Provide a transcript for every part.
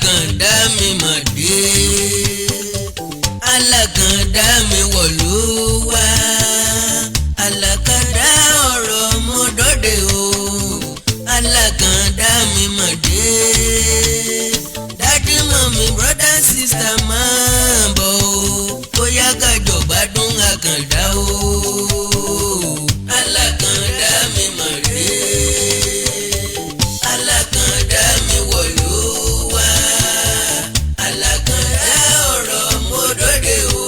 Alákàndá mi mọ̀ dé, alákàndá mi wọ̀lú wá, alákàndá ọ̀rọ̀ mo dọ́dẹ o, alákàndá mi mọ̀ dé. Daddy, mummy, brother, sister, máa bọ̀ o, bóyá kájọ gbádùn àkàndá o. Alákàndá mi mọ̀ dé, alákàndá mi wọ̀lú wá, alákàndá ọ̀rọ̀ mo dọ́dẹ o,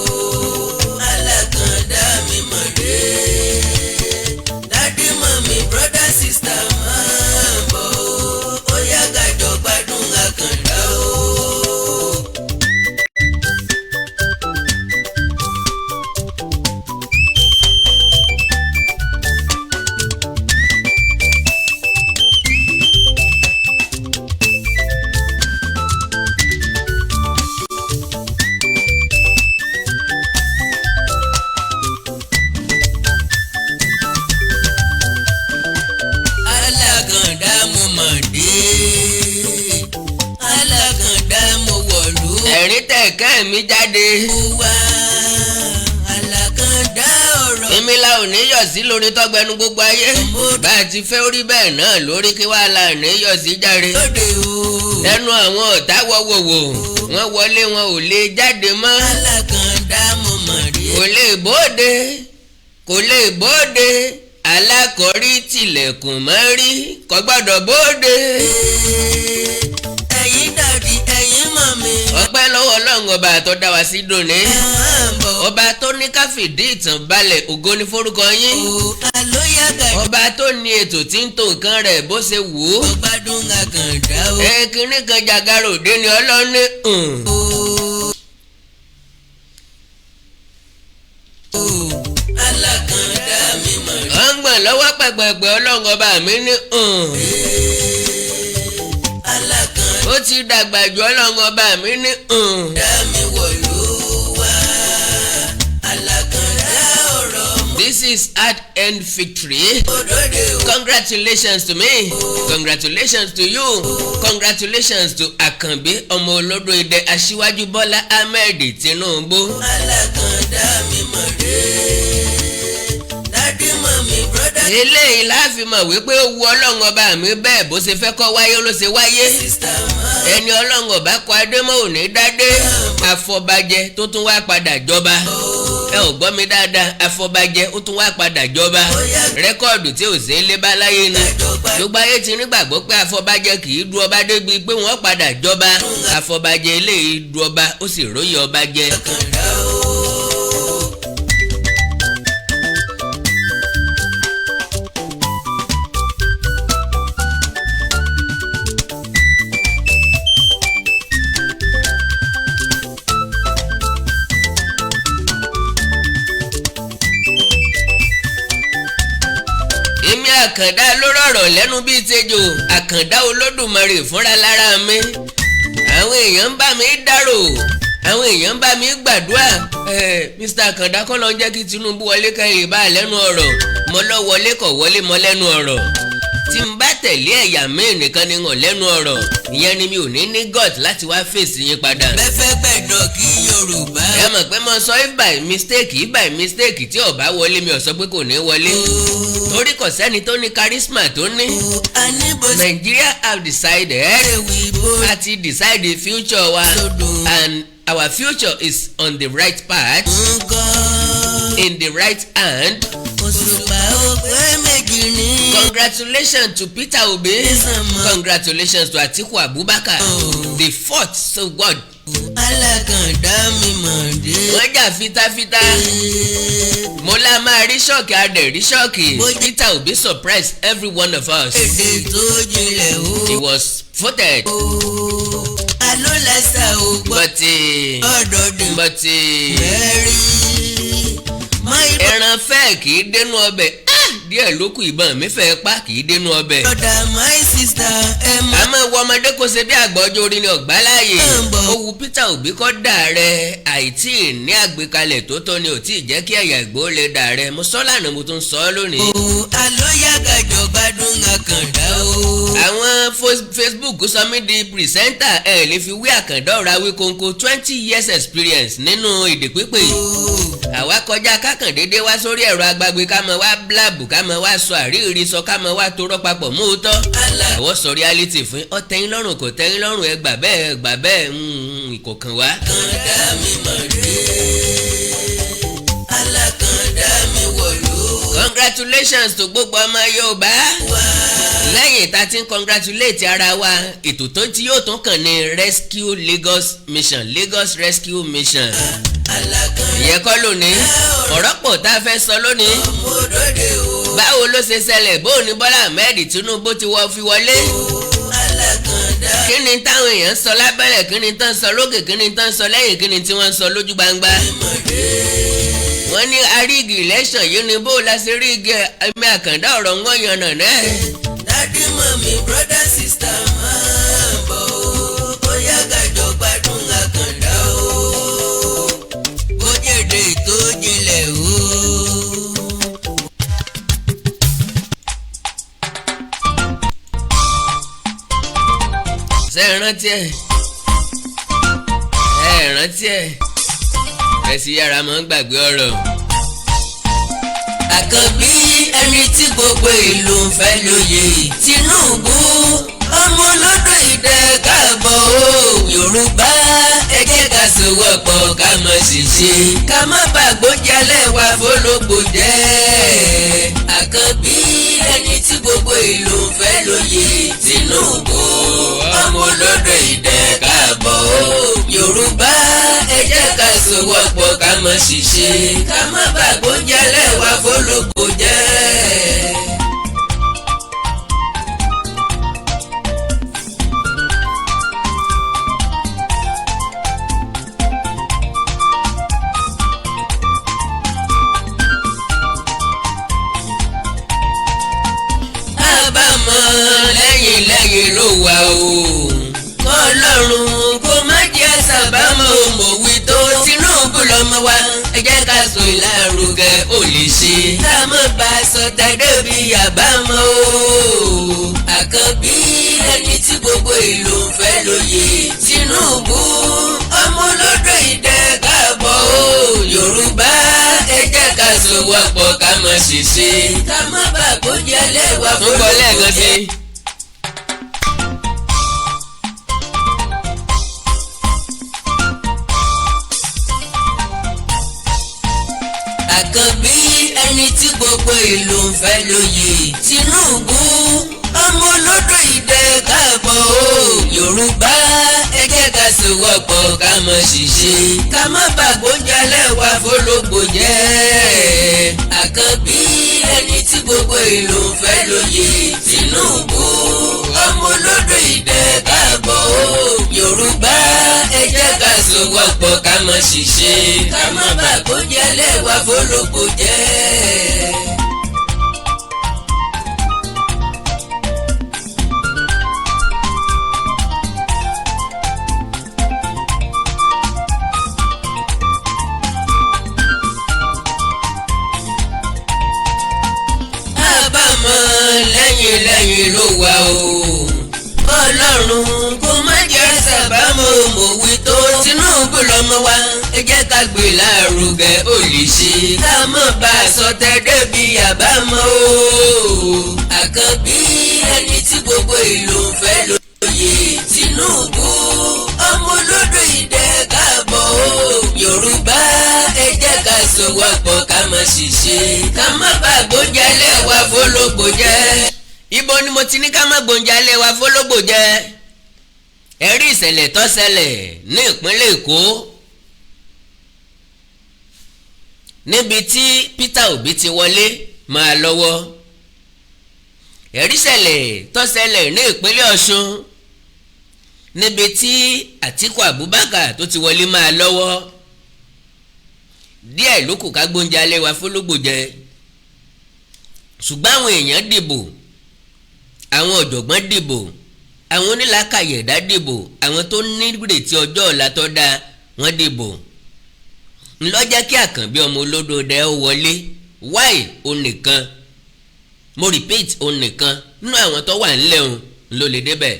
alákàndá mi mọ̀ dé. Daddy, mummy, brother, sister, máa bọ̀ o, ó yá kájọ gbádùn àkàndá o. Alákàndá mo mọ̀ dé, alákàndá mo wọ̀lú Ẹ̀rín tẹ̀kẹ́ mi jáde. Wá, alákàndá ọ̀rọ̀ Èmi la ò ní yọ̀ sí lórí tọ́gbẹ́nu gbogbo ayé. Bá a ti fẹ́ orí bẹ́ẹ̀ náà lórí, kí wàá la ní yọ̀ sí járe. Lóde o. Ẹnu àwọn ọ̀tá wọ̀wọ̀wò, wọ́n wọlé, wọn ò lè jáde mọ́. Alákàndá mo mọ̀ dé. Kò lè bóde, kò lè bóde, alákọ̀ọ́rí tilẹ̀kùn mọ́ rí, kò gbọ́dọ̀ bóde. Ẹ̀yin daddy, ẹ̀yin mummy, Ọpẹ́ lọ́wọ́ Ọlọ́run ọba tó dá wa sí dòní. Ẹ máa bọ̀. Ọba tó ní ká fìdí ìtàn balẹ̀, ògo ní forúkọ yín. O àlóyá gàdí Ọba tó ní ètò tí ń to nǹkan rẹ̀ bó ṣe wù ú. Gbádùn àkàndá o. Ẹ kínní kan jàgàrò dé ni ọlọ́ni. Alákàndá mi mọ̀ Ọ̀ ń gbọ̀n lọ́wọ́ pẹ̀pẹ̀pẹ̀, Ọlọ́run ọba mi ní. Alákàndá Ó ti dàgbà jù, Ọlọ́run ọba mi ní. mi wọ̀lú wá, alákàndá ọ̀rọ̀ mo This is hard earned victory. dóde o. Congratulations to me. Congratulations to you. Congratulations to Àkànbí ọmọ olódò idẹ, Aṣíwájú Bọ́lá Ahmed Tinubu. Alákàndá mi mọ̀ dé, daddy, mummy, brother, Eléyìí láàfin mọ̀ wípé ó wu Ọlọ́run ọba mi bẹ́ẹ̀, bó ṣe fẹ́ kọ́ wáyé ló ṣe wáyé. Sister máa Ẹni Ọlọ́run ọba kọ adémọ́ òní dádé, àfọbàjẹ́ tó tún wá padà jọba. Ẹ ò gbọ́ mi dáadáa, àfọbàjẹ́ ó tún wá padà jọba. Record tí ò sí lé bá láyé ni. Gbogbo ayé ti nígbàgbọ́ pé àfọbàjẹ́ kì í du ọba débi pé wọ́n padà jọba. Àfọbàjẹ́ eléyìí du ọba, ó sì róye ọba jẹ. Àkàndá o. Èmi àkàndá ló rọ̀rọ̀ lẹ́nu bíi tejò, àkàndá Olódùmarè fúnra lára mi. Àwọn èèyàn ń bá mi dárò, àwọn èèyàn ń bá mi gbàdúrà. Mr Àkàndá kọ́ ló ń jẹ́ kí Tinubu wọlé kẹ́yìn bá lẹ́nu ọ̀rọ̀. Mo lọ wọlé, kọ̀ wọlé mọ́ lẹ́nu ọ̀rọ̀. Tí n bá tẹ̀lé ẹ̀yà míì nìkan ni hàn lẹ́nu ọ̀rọ̀, ìyẹn ni mi ò ní ní gut láti wá fèsì yín padà. Bẹ́fẹ́ gbẹ̀dọ̀ kí Yorùbá. Ẹ mọ̀ pé mo sọ if by mistake, if by mistake tí ó bá wọlé, mi ò sọ pé kò ní wọlé, torí kò sẹ́ni tó ní charisma tó ní. Àníbo Nigeria have decided ewì bó àti decide the future wa, and our future is on the right path, nǹkan. in the right hand. Òṣùpá ó pé méjì ní. Congratulations to Peter Obi. Congratulations to Atiku Abubakar, the fourth so God. Alákàndá mi mọ̀ dé. Wọ́n jà fitafita, mo la máa rí shock, adẹ̀ rí shock. Peter Obi surprised every one of us. Èdè tó jinlẹ̀ o. He was voted. Alólẹ́sà ò gbọ́. But Ọ̀dọ̀dún but mẹ́rin. ẹran fẹ́ẹ̀ kì í dénú ọbẹ̀. Ah! Díẹ̀ ló kù, ìbọn mi fẹ́ pa kì í dénú ọbẹ̀. Brother, my sister, ẹ máa Àmọ́ wọ ọmọdé kò ṣe bí àgbà, ọjọ́ orí ni ọ̀gbá láàyè. Ń bọ̀. Ó wu Peter Obi kọ́ dà rẹ, àìtí ní àgbékalẹ̀ tó tọ́ ni ò tí ì jẹ́ kí ẹ̀yà Ìgbò lè dà rẹ. Mo sọ lánàá, mo tún sọ ọ́ lónìí. O àlóyá gàjọ gbádùn Àkàndá o. Àwọn Facebook sọ mí di presenter. Ẹ̀ lè fi wí Àkàndá ọ̀rọ̀ Awíkonko, 20 years experience nínú èdè pípé. Àwa kọjá kákàndédé wá sórí ẹ̀rọ agbágbé, ká mọ wá bíláàbù, ká mọ wá sọ àríyìnrí sọ, ká mọ wá torọ́ papọ̀ mú òótọ́. Àwọn sọ reality fún ọ, tẹ́yìn lọ́rùn, kò tẹ́yìn lọ́rùn, ẹ gbà bẹ́ẹ̀, ẹ gbà bẹ́ẹ̀, ìkọ̀kan wá. Alákàndá mi mọ̀ dé, Alákàndá mi wọ̀lú. Congratulations to gbogbo ọmọ Yorùbá. Lẹ́yìn tá a ti ń congratulate ara wa, ètò tó tí yóò tún kàn ní Rescue Lagos Mission, Lagos Rescue Mission. Alákàndá Ìyẹn kọ́ lónìí, ọ̀rọ̀ pọ̀ tá a fẹ́ sọ lónìí. Mo dóde o. Báwo ló ṣe ṣẹlẹ̀? Bóun ni Bọ́lá Ahmed Tinubu ti wọ́ fi wọlé? Alákàndá. Kí ni táwọn èèyàn sọ lábẹ́lẹ̀? Kí ni tán sọ lókè? Kí ni tán sọ lẹ́yìn? Kí ni tí wọ́n sọ lójú gbangba? Wọ́n ní a rig election yìí ni. Bó la ṣe rig ẹ̀mí Àkàndá ọ̀rọ̀ ń wọ́n yànnà náà. Daddy, mummy, brother, sister, máa bọ̀ o. Ó yá gàjọ gbádùn Àkàndá o. Bó jèdè tó jinlẹ̀ o. Ṣé ẹ rántí ẹ? Ẹ rántí ẹ? Ẹ sì yára máa ń gbàgbé ọ̀rọ̀. Àkànbí, ẹni tí gbogbo ìlú ń fẹ́ lóye, Tinubu, ọmọ olódò ìdẹ, káàbọ̀ o. Yorùbá, ẹ jẹ́ ká sowọ́pọ̀, ká mọ̀ ṣìṣe, ká má bàgbójalẹ̀ wá fọlọ́gbò jẹ́. Àkànbí, ẹni tí gbogbo ìlú ń fẹ́ lóye, Tinubu, ọmọ olódò ìdẹ, káàbọ̀ o. Yorùbá, ẹ jẹ́ ká sowọ́pọ̀, ká mọ̀ ṣìṣe, ká má bàgbójalẹ̀ wá fọlọ́gbò jẹ́. Àbámọ̀ lẹ́yìn lẹ́yìn ló wà o. Kọlọ́run kó má jẹ́ sábàámọ̀ mọ̀wí tó. Tinubu lọ́mọ wa, ẹ jẹ́ ká sọ ìlàrúgẹ, ò lè ṣe. Ká má bá a sọ tẹ́lẹ̀ bí àbámọ̀ o. Àkànbí, ẹni tí gbogbo ìlú ń fẹ́ lóye, Tinubu, ọmọ olódò ìdẹ, káàbọ̀ o. Yorùbá, ẹ jẹ́ ká sowọ́pọ̀, ká má ṣìṣe, ká má bàa kó jẹ́ lẹ́wà. Ń gbọ́ lẹ́ẹ̀kan sí i. Àkànbí, ẹni tí gbogbo ìlú ń fẹ́ lóye, Tinubu, ọmọ olódò ìdẹ, káàbọ̀ o. Yorùbá, ẹ jẹ́ ká sowọ́pọ̀, ká má ṣìṣe, ká má bàgbóúnjẹ wá fọlọ́gbò jẹ́. Àkànbí, ẹni tí gbogbo ìlú ń fẹ́ lóye, Tinubu, ọmọ olódò ìdẹ, káàbọ̀ o. Yorùbá, ẹ jẹ́ ká sowọ́pọ̀, ká má ṣìṣe, ká má bàgbóúnjẹ wá fọlọ́gbò jẹ́. Àbámọ̀ lẹ́yìn lẹ́yìn ló wà o. Ọlọ́run kó má jẹ́ sábàámọ̀ mọ̀wí tó. Tinubu lọ́mọ wa, ẹ jẹ́ ká gbé lárugẹ, ó lè ṣe. Ká mọ̀ bá a sọ tẹ́lẹ̀ bí àbámọ̀ o. Àkànbí, ẹni tí gbogbo ìlú ń fẹ́ lóye, Tinubu, ọmọ olódò ìdẹ, káàbọ̀ o. Yorùbá, ẹ jẹ́ ká sowọ́pọ̀, ká má ṣìṣe, ká má bàgbóúnjẹ lẹ́wà fọlọ́gbò jẹ́. Ibo ni mo ti ní ká má gbóúnjẹ alẹ́ wa fọlọ́gbò jẹ́? Ẹ rí ìṣẹ̀lẹ̀ tó ṣẹlẹ̀ ní ìpínlẹ̀ Èkó níbi tí Peter Obi ti wọlé máa lọ́wọ́. Ẹ̀rí ìṣẹ̀lẹ̀ tó ṣẹlẹ̀ ní ìpínlẹ̀ Ọ̀ṣun níbi tí Àtíkù Abubakar tó ti wọlé máa lọ́wọ́. Díẹ̀ ló kù ká gbóúnjẹ alẹ́ wa fọlọ́gbò jẹ. Ṣùgbọ́n àwọn èèyàn dìbò, àwọn ọ̀jọ̀gbọ́n dìbò, àwọn onílàákàyè ẹ̀dá dìbò, àwọn tó nírètí ọjọ́ ọ̀la tó dáa, wọ́n dìbò. Ńlọ jẹ́ kí Àkànbí ọmọ olódòdó ó wọlé. Why? Òun nìkan, mo repeat, òun nìkan nínú àwọn tó wà ńlẹ̀ òun ló lè débẹ̀,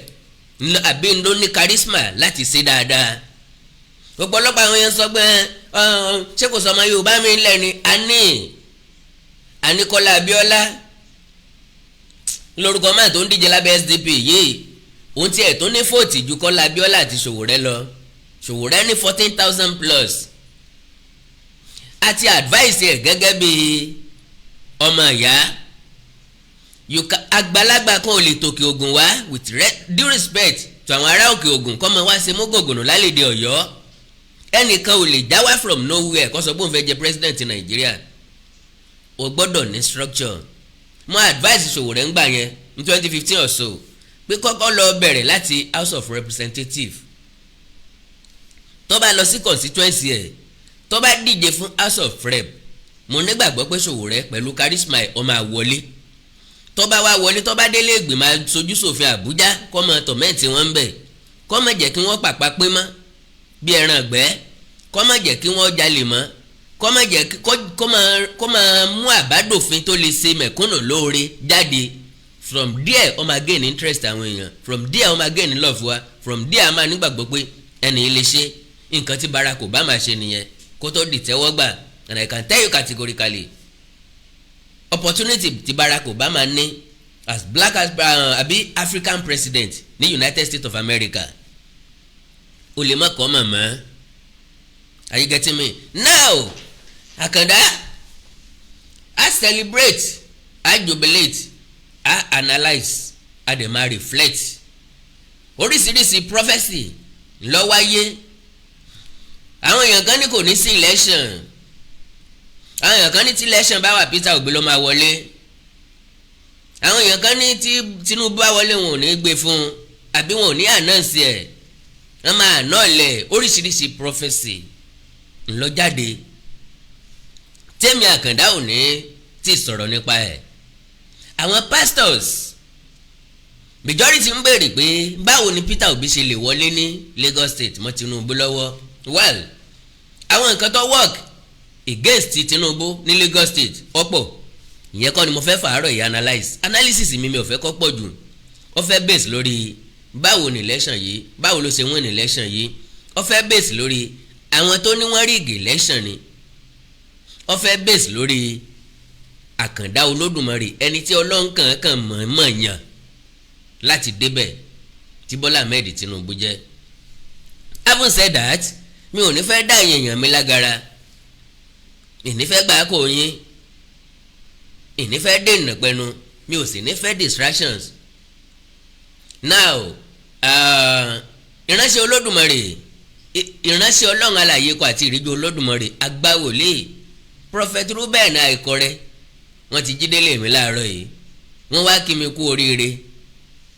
àbí ló ní charisma láti ṣe dáadáa. Ọ̀pọ̀lọpọ̀ àwọn yẹn sọ pé, ṣé kò sọ ọmọ Yorùbá mi ńlẹ̀ ni? Àní Àníkọ́lá Abíọ́lá lórúkọ máa tó ń díje lábẹ́ SDP yìí. Òun tiẹ̀ tó ní vote ju Kọ́lá Abíọ́lá àti Sowore lọ. Sowore ní 14,000 plus. Àti advice ẹ̀ gẹ́gẹ́ bí ọmọ ìyá, àgbàlagbà kan ò lè tòkè Ògùn wá, with due respect to àwọn ará Òkè Ògùn, kọ́ mọ wá ṣe mógògùnù lálẹ́dẹ̀ Ọ̀yọ́. Ẹnìkan ò lè já wá from nowhere kó sọ pé òun fẹ́ jẹ president Nàìjíríà. O gbọ́dọ̀ ní structure. Mo advice Sowore ń gbà yẹn ní 2015 or so pé kọ́kọ́ lọ bẹ̀rẹ̀ láti House of Representatives. Tó bá lọ sí constituency ẹ̀, tó bá díje fún House of Rep, mo nígbàgbọ́ pé Sowore pẹ̀lú charisma ẹ̀, ó máa wọlé. Tó bá wá wọlé, tó bá délé ìgbìmọ̀ aṣojúṣòfin Àbújá, kó máa torment wọn ń bẹ̀, kó má jẹ́ kí wọ́n pàpà pé mọ́ bí ẹran ọ̀gbẹ́, kó má jẹ́ kí wọ́n jalè mọ́, kó má jẹ́ kó máa mú àbádòfin tó lè ṣe mẹ̀kúnnù lóore jáde. From there, ó máa gain interest àwọn èèyàn. From there, ó máa gain love wa. From there, a máa nígbàgbọ́ pé ẹnì yìí lè ṣe nǹkan tí Barack Obama ṣe nìyẹn kó tó dìtẹ́wọ́ gbà. And I can tell you categorically, opportunity tí Barack Obama ní as black as àbí African president ní United States of America, o lè má kọ́ màmá. Are you getting me now? Àkàndá, I celebrate, I jubilate, I analyse, I dẹ̀ máa reflect. Oríṣiríṣi prophecy ló wáyé. Àwọn èèyàn kan ní kò ní sí election. Àwọn èèyàn kan ní tí election bá wà, Peter Obi ló máa wọlé. Àwọn èèyàn kan ní tí Tinubu bá wọlé, wọn ò ní gbé fún un, àbí wọn ò ní announce ẹ̀, wọ́n máa annul ẹ̀. Oríṣiríṣi prophecy ńlọ jáde. Tẹ́mi Àkàndá ò ní tí sọ̀rọ̀ nípa ẹ̀. Àwọn pastors majority ń béèrè pé báwo ni Peter Obi ṣe lè wọlé ní Lagos State mọ́ Tinubu lọ́wọ́. Well, àwọn nǹkan tó work against Tinubu ní Lagos State ọ̀pọ̀. Ìyẹn kọ́ ni mo fẹ́ fàárọ̀ yìí analyse. Analysis mi ò fẹ́ kọ́ pọ̀ jù. Ó fẹ́ base lórí báwo ni election yìí, báwo ló ṣe win election yìí. Ó fẹ́ base lórí àwọn tó ní wọ́n rig election ni. Ó fẹ́ base lórí Àkàndá Olódùmarè, ẹni tí Ọlọ́run kàn kàn mọ̀ọ́mọ̀ yàn láti débẹ̀, tí Bọ́lá Ahmed Tinubu jẹ́. Having said that, mi ò ní fẹ́ dá èèyàn mi lágara, ìní fẹ́ gbà kó yín, ìní fẹ́ dènà pẹnu, mi ò sì ní fẹ́ distractions. Now, ìránṣẹ́ Olódùmarè, ìránṣẹ́ Ọlọ́run alààyè kọ àti ìríjú Olódùmarè, agbáwòlé, Prophet Ruben Àìkọrẹ, wọ́n ti jí délé mi láàárọ̀ yìí. Wọ́n wá kí mi kú oríire,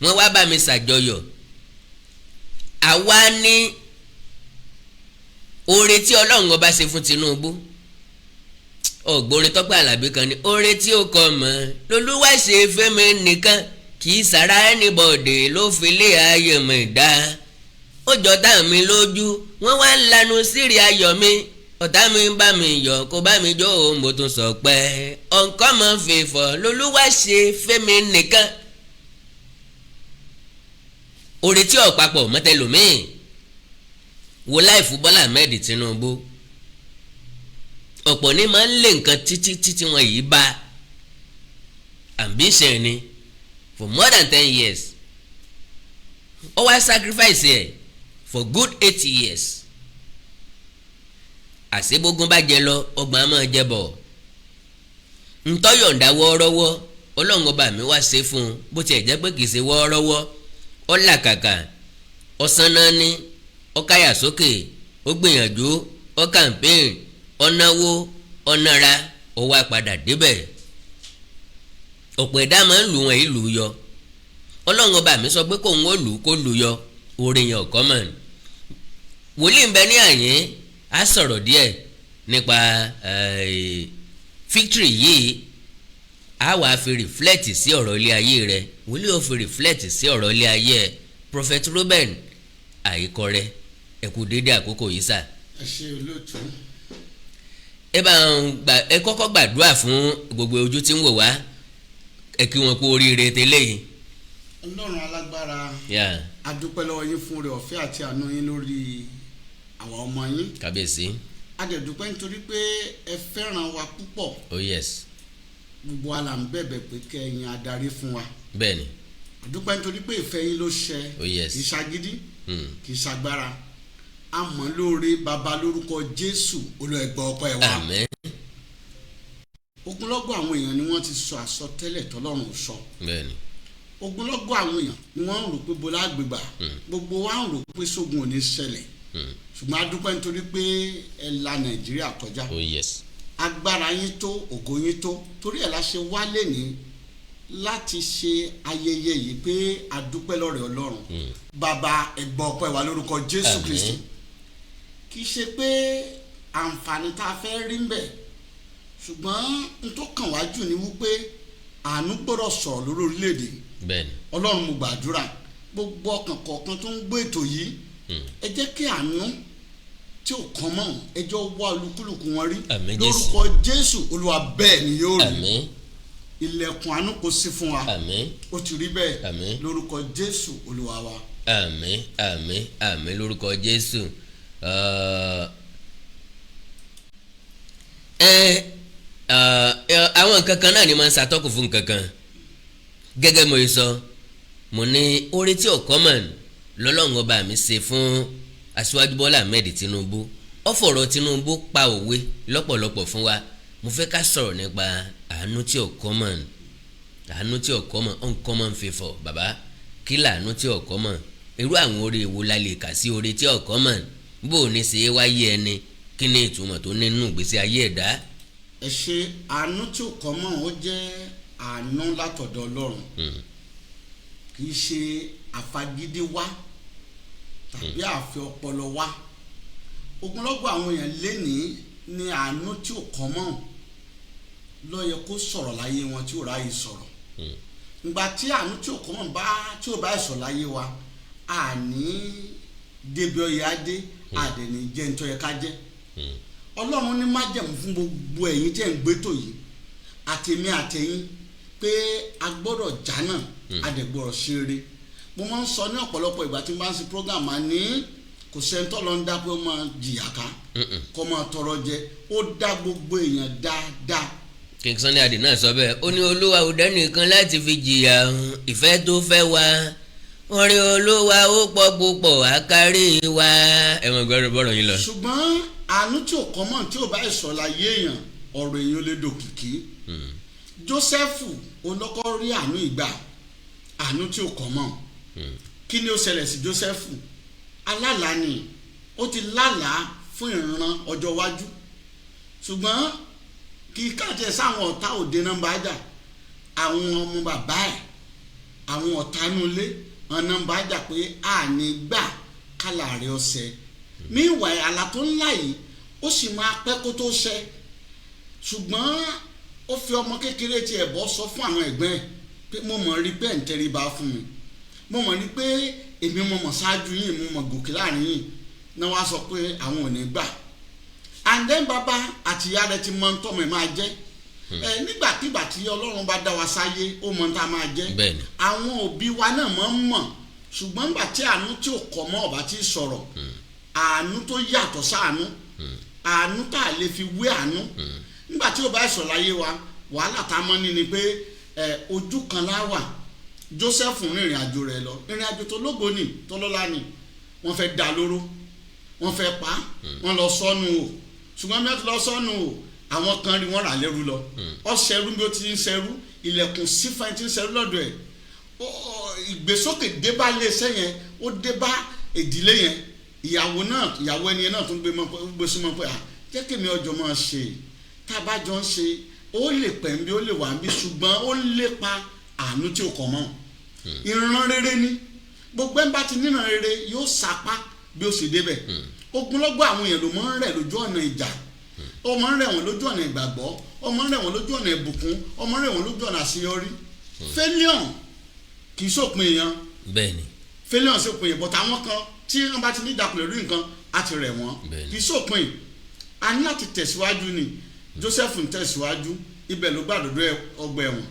wọ́n wá bá mi ṣàjọyọ̀. Àwa ní oore tí Ọlọ́run ọba ṣe fún Tinubu. Ọ̀gbọ́n Tọ́pẹ́ Àlàbí kan ní oore tí ó kọ mọ́ lolúwa ṣe fẹ́mi nìkan, kì í sara anybody ló fi lé ayé mi dá. Ó jọ tá mi lójú, wọ́n wá ń lanu sírí ayọ̀ mi. Ọ̀tá mi ń bá mi yọ̀, kó bá mi jó o, mo tún sọ pé uncommon favour lolúwa ṣe fẹ́mi nìkan. Oore tí ọ̀pápọ̀ mọ́tẹ́lómìn wo life Bọ́lá Ahmed Tinubu, ọ̀pọ̀ ní máa ń lé nǹkan títí títí wọn yìí bá. Ambition ni for more than 10 years. Ó wá sacrifice ẹ̀ for good 8 years. Àṣebógún bá jẹ lọ, ọgbọ̀n á máa jẹ bọ̀. Ntọ́yọ̀ǹda wọ́ọ́rọ́wọ́, Ọlọ́run ọba mi wá ṣe fún un. Bó tiẹ̀ jẹ́ pé kì í ṣe wọ́ọ́rọ́wọ́, ó làkàkà, ó sanná ní, ó káyà sókè, ó gbìyànjú, ó campaign, ó náwó, ó nára, ó wá padà débẹ̀. Ọ̀pọ̀ ẹ̀dá máa ń lù wọ́n ìlú yọ. Ọlọ́run ọba mi sọ pé kóun ó lù kó lù yọ. Orin yẹn ọ̀kọ́ mọ̀ wòlíì ń bẹ ní àyín. Á sọ̀rọ̀ díẹ̀ nípa victory yìí. A wàá fi reflect sí ọ̀rọ̀ ilé ayé rẹ, wòlíì ó fi reflect sí ọ̀rọ̀ ilé ayé ẹ. Prophet Ruben Àìkọrẹ, ẹ kú déédéé àkókò yìí sà. Ẹ ṣe, olóòtú. Ẹ bá ń gbà, ẹ kọ́kọ́ gbàdúrà fún gbogbo ojú tí ń wò wá, ẹ kí wọn kú oríire tẹ́lẹ̀ yìí. Ọlọ́run alágbára, a dúpẹ́ lọ́wọ́ yín fún oore ọ̀fẹ́ àti àánú yín lórí àwọn ọmọ yín. Kábíyèsí. A dẹ̀ dúpẹ́ nítorí pé ẹ fẹ́ràn wa púpọ̀. Oh yes. Gbogbo wa là ń bẹ̀bẹ̀ pé kẹ́ ẹ yan adarí fún wa. A dúpẹ́ nítorí pé ìfẹ́ yín ló ṣẹ. Oh yes. Kì í ṣagídí, kì í ṣagbára. A mọ̀ lóore, Bàbá, lórúkọ Jésù, Olúwa, gbọ́ ọpẹ́ wa. Àmín. Ogunlọ́gọ̀ àwọn èèyàn ni wọ́n ti sọ àsọtẹ́lẹ̀ tọ́lọ́run ò sọ. Ogunlọ́gọ̀ àwọn èèyàn ni wọ́n ń rò pé bọ́lá àgbègbà, gbogbo wa ń rò pé sógun ò ní ṣẹlẹ̀, ṣùgbọ́n a dúpẹ́ nítorí pé ẹ la Nàìjíríà kọjá. Oh yes. Agbára yín tó, ògo yín tó, torí ẹ̀ la ṣe wálé ní láti ṣe ayẹyẹ yìí pé a dúpẹ́ lọ́rẹ̀ Ọlọ́run. Bàbá, ẹ gbọ́ ọpẹ́ wa lórúkọ Jésù Àmín. Kristi. Kì í ṣe pé àǹfààní tá a fẹ́ rí ń bẹ̀, ṣùgbọ́n n tó kàn wá jù ni wípé àánú gbọ́dọ̀ sọ̀rọ̀ lórí orílẹ̀-èdè. Ọlọ́run, mo gbàdúrà, gbogbo ọkàn kọ̀ọ̀kan tó ń gbé ètò yìí, ẹ jẹ́ kí àánú tí ò kàn mọ́, ẹ jọ wá olúkúlùkù wọn rí. Àmín, Jésù. Lórúkọ Jésù Olúwa, bẹ́ẹ̀ ni yóò rí. Àmín. Ilẹ̀kùn àánú kò sí fún wa. Àmín. Ó ti rí bẹ́ẹ̀. Àmín. Lórúkọ Jésù Olúwa wa. Àmín, àmín, àmín lórúkọ Jésù. Ẹ àwọn nǹkan kan náà ni máa ń ṣàtọ́kù fún nǹkan kan. Gẹ́gẹ́ mo sọ, mo ní oore tí ò common lọ́lọ́run ọba mi ṣe fún Aṣíwájú Bọ́lá Ahmed Tinubu. Ó fọ̀rọ̀ Tinubu pa òwe lọ́pọ̀lọpọ̀ fún wa. Mo fẹ́ ká sọ̀rọ̀ nípa àánú tí ò common, àánú tí ò common, uncommon favour. Bàbá, kí làánú tí ò common? Irú àwọn oore wo la lè kà sí oore tí ò common? Bó o ní ṣe é wáyé ẹni? Kí ni ìtumọ̀ tó ní nínú ìgbésí ayé ẹ̀dá? Ẹ ṣe. Àánú tí ò common, ó jẹ́ àánú látọ̀dọ̀ Ọlọ́run. Kì í ṣe àfagídí wá tàbí àfi ọpọlọ wá. Ogunlọ́gọ̀ àwọn èèyàn lénìí ní àánú tí ò common ló yẹ kó sọ̀rọ̀ láyé wọn tí ò ráyè sọ̀rọ̀. Ìgbà tí àánú tí ò common bá tí ò bá sọ̀rọ̀ láyé wa, àní débi ọyẹ adé àdẹ̀ní jẹ́ ní tó yẹ ká jẹ́. Ọlọ́run ní májẹ̀mú fún gbogbo ẹ̀yin tẹ́ ń gbétò yìí, àtèmi àtẹ̀yin, pé a gbọ́dọ̀ jánà, a dẹ̀ gbọ́dọ̀ ṣe rere. Mo máa ń sọ ní ọ̀pọ̀lọpọ̀ ìgbà tí mo bá ń ṣe program, máa ní kò sẹ́ńtọ́ lọ ń dá pé ó máa jìyà ká, kó máa tọrọ jẹ. Ó dá gbogbo èèyàn dáadáa. King Sunny Adé náà sọ bẹ́ẹ̀, ó ní Olúwa ò dẹ́nìkan láti fi jìyà, ìfẹ́ tó fẹ́ wa, orí Olúwa ó pọ̀ púpọ̀, àkárí wa. Ẹ mọ̀ gbọ́dọ̀ bọ́rọ̀ yín lọ. Ṣùgbọ́n àánú tí ò common tí ò bá ìsọ̀ láyé èèyàn, ọ̀rọ̀ èèyàn lè dòkìkí. Jósẹ́fù olọ́kọ́ rí àánú ìgbà, àánú tí ò common. Kí ni ó ṣẹlẹ̀ sí Jósẹ́fù? Alálàá ni. Ó ti lálàá fún ìran ọjọ́ iwájú, ṣùgbọ́n kí káàtì ẹ̀ sáwọn ọ̀tá òde náà bá jà, àwọn ọmọ bàbá ẹ̀, àwọn ọ̀tá inú ilé ọ̀nà bá jà pé àní gbà kálà rẹ̀ ọ̀sẹ̀. Meanwhile, àlá tó ńlá yìí, ó sì máa pẹ́ kó tó ṣẹ, ṣùgbọ́n ó fi ọmọ kékeré tiẹ̀ bọ́ sọ fún àwọn ẹ̀gbọ́n ẹ̀ pé mo mọ̀ rí pé ẹ̀ ń tẹríba fún mi, mo mọ̀ rí pé èmi mo mọ̀ ṣáájú yín, mo mọ̀ gòkè láàrin yín náà. Wá sọ pé àwọn ò ní gbà. And then bàbá àti ìyá rẹ̀ ti mọ tọ́mọ ẹ̀ máa jẹ́ ẹ. Nígbàkigbà tí Ọlọ́run bá dá wa sáyé, ó mọ tá a máa jẹ́. Àwọn òbí wa náà mọ̀ ń mọ̀, ṣùgbọ́n nígbà tí àánú tí ò common ọ̀bá tí sọ̀rọ̀, àánú tó yàtọ̀ sáànú, àánú tá a lè fi wé àánú, nígbà tí ó bá sọ̀ láyé wa, wàhálà tá a mọ́ ní ni pé ẹ ojú kan lá wà. Joseph rìn ìrìn àjò rẹ̀ lọ, ìrìn àjò tó lógo ni, tó lọ́lá ni. Wọ́n fẹ́ dá lóró, wọ́n fẹ́ pa á, wọ́n lọ sọ́nù o. Ṣùgbọ́n bí wọ́n ti lọ sọ́nù o, àwọn kan rí wọ́n rà lẹ́rú lọ. Ọ ṣẹrú bí ó ti ń ṣẹrú, ilẹ̀kùn sífà ti ń ṣẹrú lọ́dọ̀ ẹ̀. Ìgbésókè débá iléeṣẹ́ yẹn, ó débá ìdílé yẹn. Ìyàwó náà, ìyàwó ẹni yẹn náà tún gbé mọ́ pé, gbé súnmọ́ pé à jẹ́ kí èmi ọjọ́ máa ṣe tá a bá jọ ń ṣe, ó lè pẹ̀ ń bí, ó lè wà ń bí, ṣùgbọ́n ó lépa àánú tí ò common. Ìran rere ni. Gbogbo ẹ̀ ń bá ti níran rere yóò sapá bí ó sì débẹ̀. Ogunlọ́gọ̀ àwọn èèyàn ló mọ́ ń rẹ̀ lójú ọ̀nà ìjà. Ó máa ń rẹ̀ wọ́n lójú ọ̀nà ìgbàgbọ́, ó máa ń rẹ̀ wọ́n lójú ọ̀nà ìbùkún, ó máa ń rẹ̀ wọ́n lójú ọ̀nà àṣeyọrí. Failure kì í sòpin èèyàn. Failure sòpin èèyàn, but àwọn kan tí wọ́n bá ti ní ìjákulẹ̀ lórí nǹkan, á ti rẹ̀ wọ́n. Kì í sòpin, a ní láti tẹ̀síwájú ni. Joseph ń tẹ̀síwájú, ibẹ̀ ló gbàdúrà ọgbà ẹ̀wọ̀n.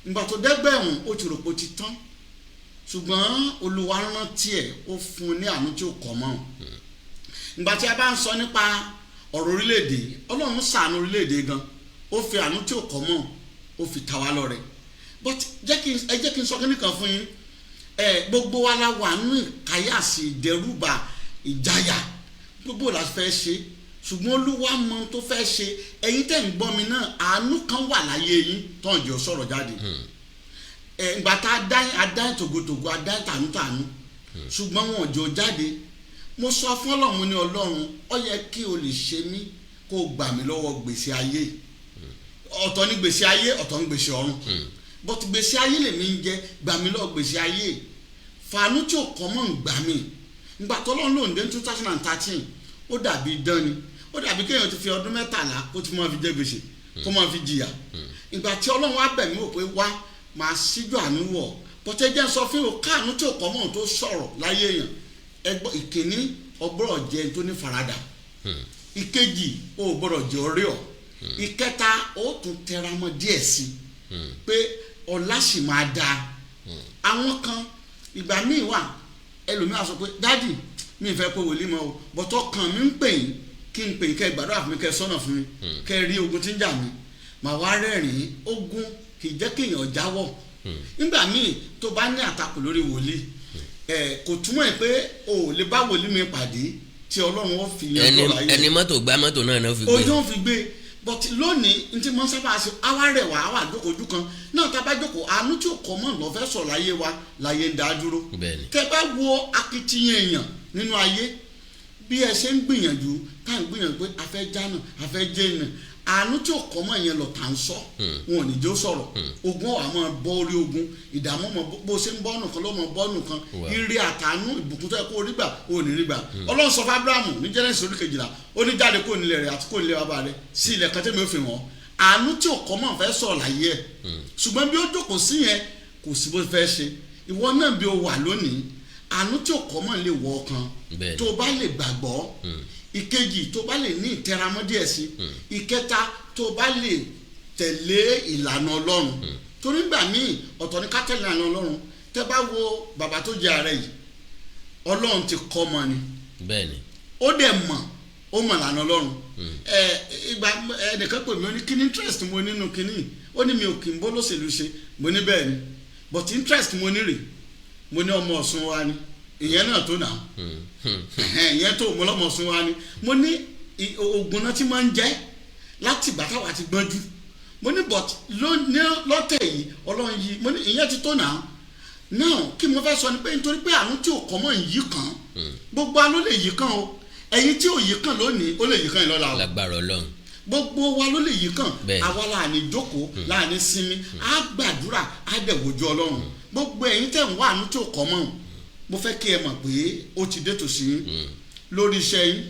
Ìgbà tó dẹ́gbẹ̀ ẹ̀wọ̀n, ó ti rò pé ó ti tán, ṣùgbọ́n Olúwa rántí ẹ̀, ó fún un ní àánú tí ó kọ̀ mọ́. Ìgbà tí a bá ń sọ nípa ọ̀rọ̀ orílẹ̀-èdè, Ọlọ́run ṣàánú orílẹ̀-èdè gan, ó fi àánú tí ó kọ̀ mọ́, ó fi ta wá lọ́rẹ. But ẹ jẹ́ kí n sọ kíní kan fún yín. Ẹ gbogbo wa la wà nínú ìkáyàsí, ìdẹ́rùbà, ìjáyà, gbogbo la fẹ́ ṣe, ṣùgbọ́n Olúwa mọ ohun tó fẹ́ ṣe. Ẹ̀yin tẹ́ ń gbọ́ mi náà, àánú kan wà láyé yín tó ń jẹ́ sọ̀rọ̀ jáde. Ẹ ìgbà tá a dá, a dá tògótògó, a dá tànútànú, ṣùgbọ́n wọn ò jẹ́ ó jáde. Mo sọ fún Ọlọ́run ní, Ọlọ́run, ó yẹ kí o lè ṣe mí kó o gbà mí lọ́wọ́ gbèsè ayé. Ọ̀tọ̀ ní gbèsè ayé, ọ̀tọ̀ ní gbèsè ọ̀run, but gbèsè ayé lèmi ń jẹ. Gbà mí lọ́wọ́ gbèsè ayé, fàánú tí ò kọ́ mọ́ ń gbà mí. Ìgbà tó lọ́n lòun dé ní 2013, ó dàbí idán ni, ó dàbí kéèyàn ti fi ọdún 13 kó ti máa fi jẹ gbèsè, kó máa fi jìyà. Ìgbà tí Ọlọ́run wá bẹ̀ mí wò pé wá, máa síjú àánú wọ̀ bọ́tẹ́, jẹ́ sọ fún yòó káànú tí ò kọ́ mọ́ tó sọ̀rọ̀ láyé èèyàn. Ẹgbọ́, ìkíní, ọgbọ́rọ̀ jẹ́ tó ní faradà. Ìkejì, o ò gbọ́dọ̀ jẹ́ ọ̀rẹ́ ọ̀. Ìkẹta, ó tún tẹra mọ́ díẹ̀ sí i pé ọ̀la sì máa dáa. Àwọn kan, ìgbà míì wà, ẹlòmíà sọ pé, "Daddy, mi ì fẹ́ pé wòlíì mọ́ o, bọ́tọ̀ kan mi ń pè yín, kí n pè yín, kẹ́ ẹ gbàdúrà fún mi, kẹ́ ẹ sọ́nà fún mi, kẹ́ ẹ rí ogun tí ń jà mí." Màá wá rẹ́rìn-ín. Ogun kì í jẹ́ kéèyàn jáwọ́. Nígbà míì tó bá ní àtakò lórí wòlíì ẹ, kò túmọ̀ ẹ̀ pé o ò lè bá wòlíì mi pàdé tí Ọlọ́run ó fi yanjú ẹni ọ̀rọ̀ ayé. Ẹni mọ́tò gbá mọ́tò náà náà fi gbé. Ojú ń fi gbé. But lónìí, n tí mo ń sábà ṣe, àwa rẹ̀ wá, àwa àjókòó ojú kan náà. Tá a bá jókòó, àánú tí ò kọ́ mọ́ lọ́fẹ́ sọ̀rọ̀ láyé wa, láyé ń dá dúró. Tẹ bá wo akitiyan èèyàn nínú ayé, bí ẹ ṣe ń gbìyànjú, tá à ń gbìyànjú pé a fẹ́ jánà, a fẹ́ jẹ́nà, àánú tí ò kọ́ mọ́ yẹn lọ tà ń sọ, wọn ò ní jó sọ̀rọ̀. Ogun ọ̀hún máa bọ́ orí ogun, ìdààmú mọ bó ṣe ń bọ́nù kan ló mọ bọ́nù kan. Ire àtàánú, ìbùkún tó yẹ kó rí gbà, ó ní rí gbà. Ọlọ́run sọ fún Abrahamu ní Genesis orí 12, ó ní jáde kó nílẹ̀ rẹ̀ àti kó nílẹ̀ bàbá rẹ̀ sí ilẹ̀ kan tẹ́mi ó fi hàn. Àánú tí ò kọ́ mọ́ fẹ́ sọ̀rọ̀ láyé ẹ̀, ṣùgbọ́n bí ó jókòó sí yẹn, kò sí bó fẹ́ ṣe. Ìwọ náà, bí ó wà lónìí, àánú tí ò kọ́ mọ́ lè wọ ọkàn tó bá lè gbàgbọ́. Ìkejì, tó bá lè ní ìtẹramọ́ díẹ̀ sí. Ìkẹta, tó bá lè tẹ̀lé ìlànà Ọlọ́run, torí gbà míì, ọ̀tọ̀ ní ká tẹ̀lé ìlànà Ọlọ́run. Tẹ́ bá wo bàbá tó jẹ ààrẹ yìí, Ọlọ́run ti kọ́ ọmọ ni. Ó dẹ̀ mọ̀, ó mọ̀ ìlànà Ọlọ́run. Ẹ ìgbà ẹnìkan pè mí, ó ní kí ni interest mo nínú kíní? Ó ní mi ò kì í bó lóṣèlú ṣe. Mo ní bẹ́ẹ̀ ni, but interest mo ní rè, mo ní ọmọ Ọ̀ṣun wa ni, ìyẹn náà tó nà ìyẹn tó mo lọ́mọ Ọ̀ṣun wa ni. Mo ní oògùn náà tí máa ń jẹ́ láti ìgbà táwa ti gbọ́njú. Mo ní but lọ́tẹ̀ yìí, Ọlọ́run yìí, mo ní ìyẹn ti tó nà náà. Kí mo fẹ́ sọ ni pé nítorí pé àánú tí ò kọ́ mọ́ ń yí kan, gbogbo wa ló lè yí kan o. Ẹ̀yin tí ò yí kan lónìí, ó lè yí kan yìí lọ́la o. Lágbára Ọlọ́run. Gbogbo wa ló lè yí kan. Àwa là ní jókòó, là ní sinmi, á gbàdúrà, á dẹ̀ wojú Ọlọ́run. Gbogbo ẹ̀yin tẹ̀ ń wá àánú tí ò kọ́ mọ́, mo fẹ́ kí ẹ mọ̀ pé ó ti dé tòsí yín, lórí iṣẹ́ yín,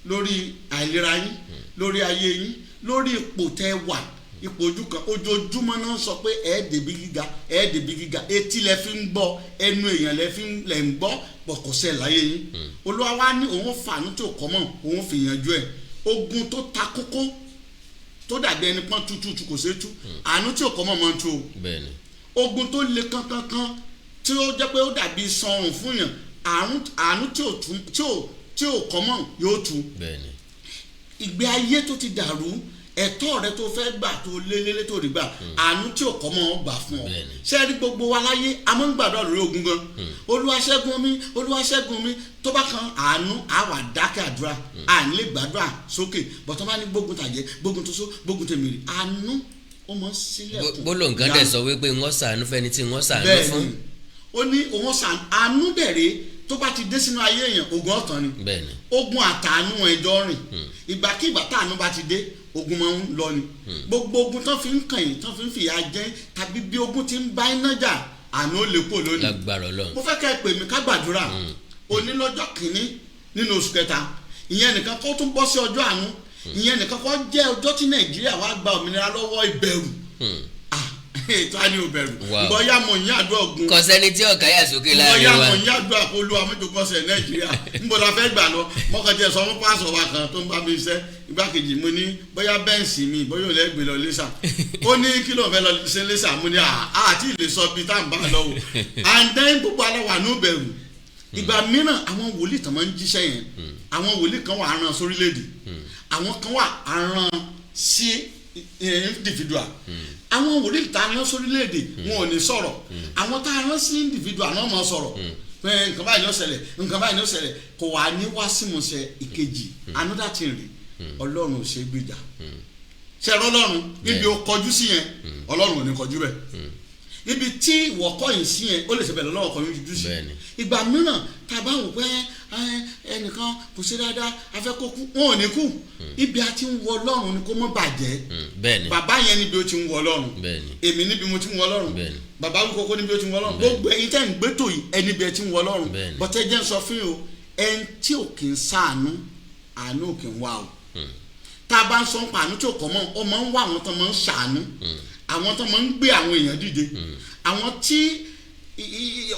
lórí àìlera yín, lórí ayé yín, lórí ipò tẹ́ wà, ipò ojú kan. Ojoojúmọ́ náà sọ pé ẹ débi gíga, ẹ débi gíga. Etí lẹ fi ń gbọ́, ẹnu èèyàn lẹ fi ń lẹ ń gbọ́ pọ̀kọ̀sẹ̀ láyé yín. Olúwa wa ní òun fàánú tí ò kọ́ mọ́, òun fi yanjú ẹ̀. Ogun tó ta kókó, tó dàbí ẹni pọ́n tútù, kò ṣeé tú, àánú tí ò kọ́ mọ́ máa ń tú o. Ogun tó le kankankan, tí ó jẹ́ pé ó dàbí sọrùn fún yàn, àánú tí ò kọ́ mọ́ yóò tú. Ìgbé ayé tó ti dàrú, ẹ̀tọ́ rẹ tó fẹ́ gbà, tó lélẹ́lẹ́ tó rí gbà, àánú tí ò kọ́ mọ́ ọ gbà fún ọ. Ṣé rí, gbogbo wa láyé, a máa ń gbàdúrà lórí ogun gan, "Olúwa ṣẹ́gun mi, Olúwa ṣẹ́gun mi." Tó bá kan àánú, á wà dákẹ́ àdúrà, à ní lè gbàdúrà sókè. Bọ̀tọ́ bá ní gbógun tàjẹ́, gbógun tó só, gbógun tèmìrì, àánú ó mọ̀ sílẹ̀kùn. Gbólóhùn kan dẹ̀ sọ wípé wọ́n ṣàánú fẹ́ni tí wọ́n ṣàánú fún. Bẹ́ẹ̀ni, ó ní òun ṣàánú. Àánú dẹ̀rẹ̀, tó bá ti dé sínú ayé èèyàn, ogun ọ̀tàn ni. Ogun àtàánú ẹjọ́ rìn. Ìgbàkigbà táànú bá ti dé, ogun máa ń lọ ni. Gbogbo ogun tán fi ń kàn yín, tán fi ń fìyà jẹ, tàbí bí ogun ti ń bá iná jà, àánú ó lè kó lónìí. Lágbára Ọlọ́run. Mo fẹ́ kẹ́ ẹ pè mí ká gbàdúrà. Òní lọ́jọ́ kìíní nínú oṣù kẹta, ìyẹn nìkan kó tún bọ́ sí ọjọ́ àánú. Ìyẹn nìkan kọ́ jẹ́ ọjọ́ tí Nàìjíríà wá gba òmìnira lọ́wọ́ ìbẹ̀rù. Ah, ètò á ní òbẹ̀rù. Bóyá mo yín àdúrà ogun. Kò sẹ́ni tí ọ̀ká yà sókè láàrin bóyá wa. mo yín àdúrà kó lu amójókòsẹ̀ Nàìjíríà, níbo la fẹ́ gbà lọ? Mọ́kànjẹ́ sọ fún pásọ̀ wa kan tó ń bá mi ṣiṣẹ́, igbákejì, mo ní bóyá Benz mi, bóyá òun lè gbé lọ Iléṣà. Ó ní kí ló ń fẹ́ lọ ṣe Iléṣà? Mo ní àti ìlè sọ bíi tá à ń bá lọ o. And then gbogbo alẹ́ wà ní òbẹ̀rù. Ìgbà mìíràn, àwọn wòlíì tán máa ń jíṣẹ́ yẹn, àwọn wòlíì kan wà aràn sórílẹ̀-èdè, àwọn kan wà aràn sí individual. Àwọn wòlíì tá a rán sórílẹ̀-èdè, wọn ò ní sọ̀rọ̀. Àwọn tá a rán sí individual náà máa sọ̀rọ̀ pé nǹkan báyìí ló ṣẹlẹ̀, nǹkan báyìí ló ṣẹlẹ̀, kò wá ní wá símúṣẹ. Ìkejì, another thing rè, Ọlọ́run ò ṣe é gbèjà. Ṣe ẹ̀rọ Ọlọ́run, ibi ó kọjú sí yẹn, Ọlọ́run ò ní kọjú bẹ́ẹ̀. Ibi tí ìwọ kọ̀yìn sí yẹn, ó lè ṣe bẹ̀rẹ̀ lọ́wọ́ kọ̀yìn ojú sí. Ìgbà mìíràn, tá a bá wò pé ẹnìkan kò ṣe dáadáa, a fẹ́ kó kú, wọn ò ní kú. Ibi a ti ń wọ Ọlọ́run ni kó mọ́ bàjẹ́. Bàbá yẹn níbi ó ti ń wọ Ọlọ́run, èmi níbi mo ti ń wọ Ọlọ́run, bàbá wí kókó níbi ó ti ń wọ Ọlọ́run, gbogbo ẹ̀yin tẹ́ ń gbé tò yìí, ẹni bí ẹ ti ń wọ Ọlọ́run. Bọ́tẹ́ jẹ́ ń sọ fún yín o, ẹni tí ò kì í ṣàánú, àánú ò kì í wá o. Tá a bá ń sọ ń pa àánú tí ò kọ́ mọ́, ọ máa ń wá àwọn tó máa ń ṣàánú, àwọn tó máa ń gbé àwọn èèyàn dìde, àwọn tí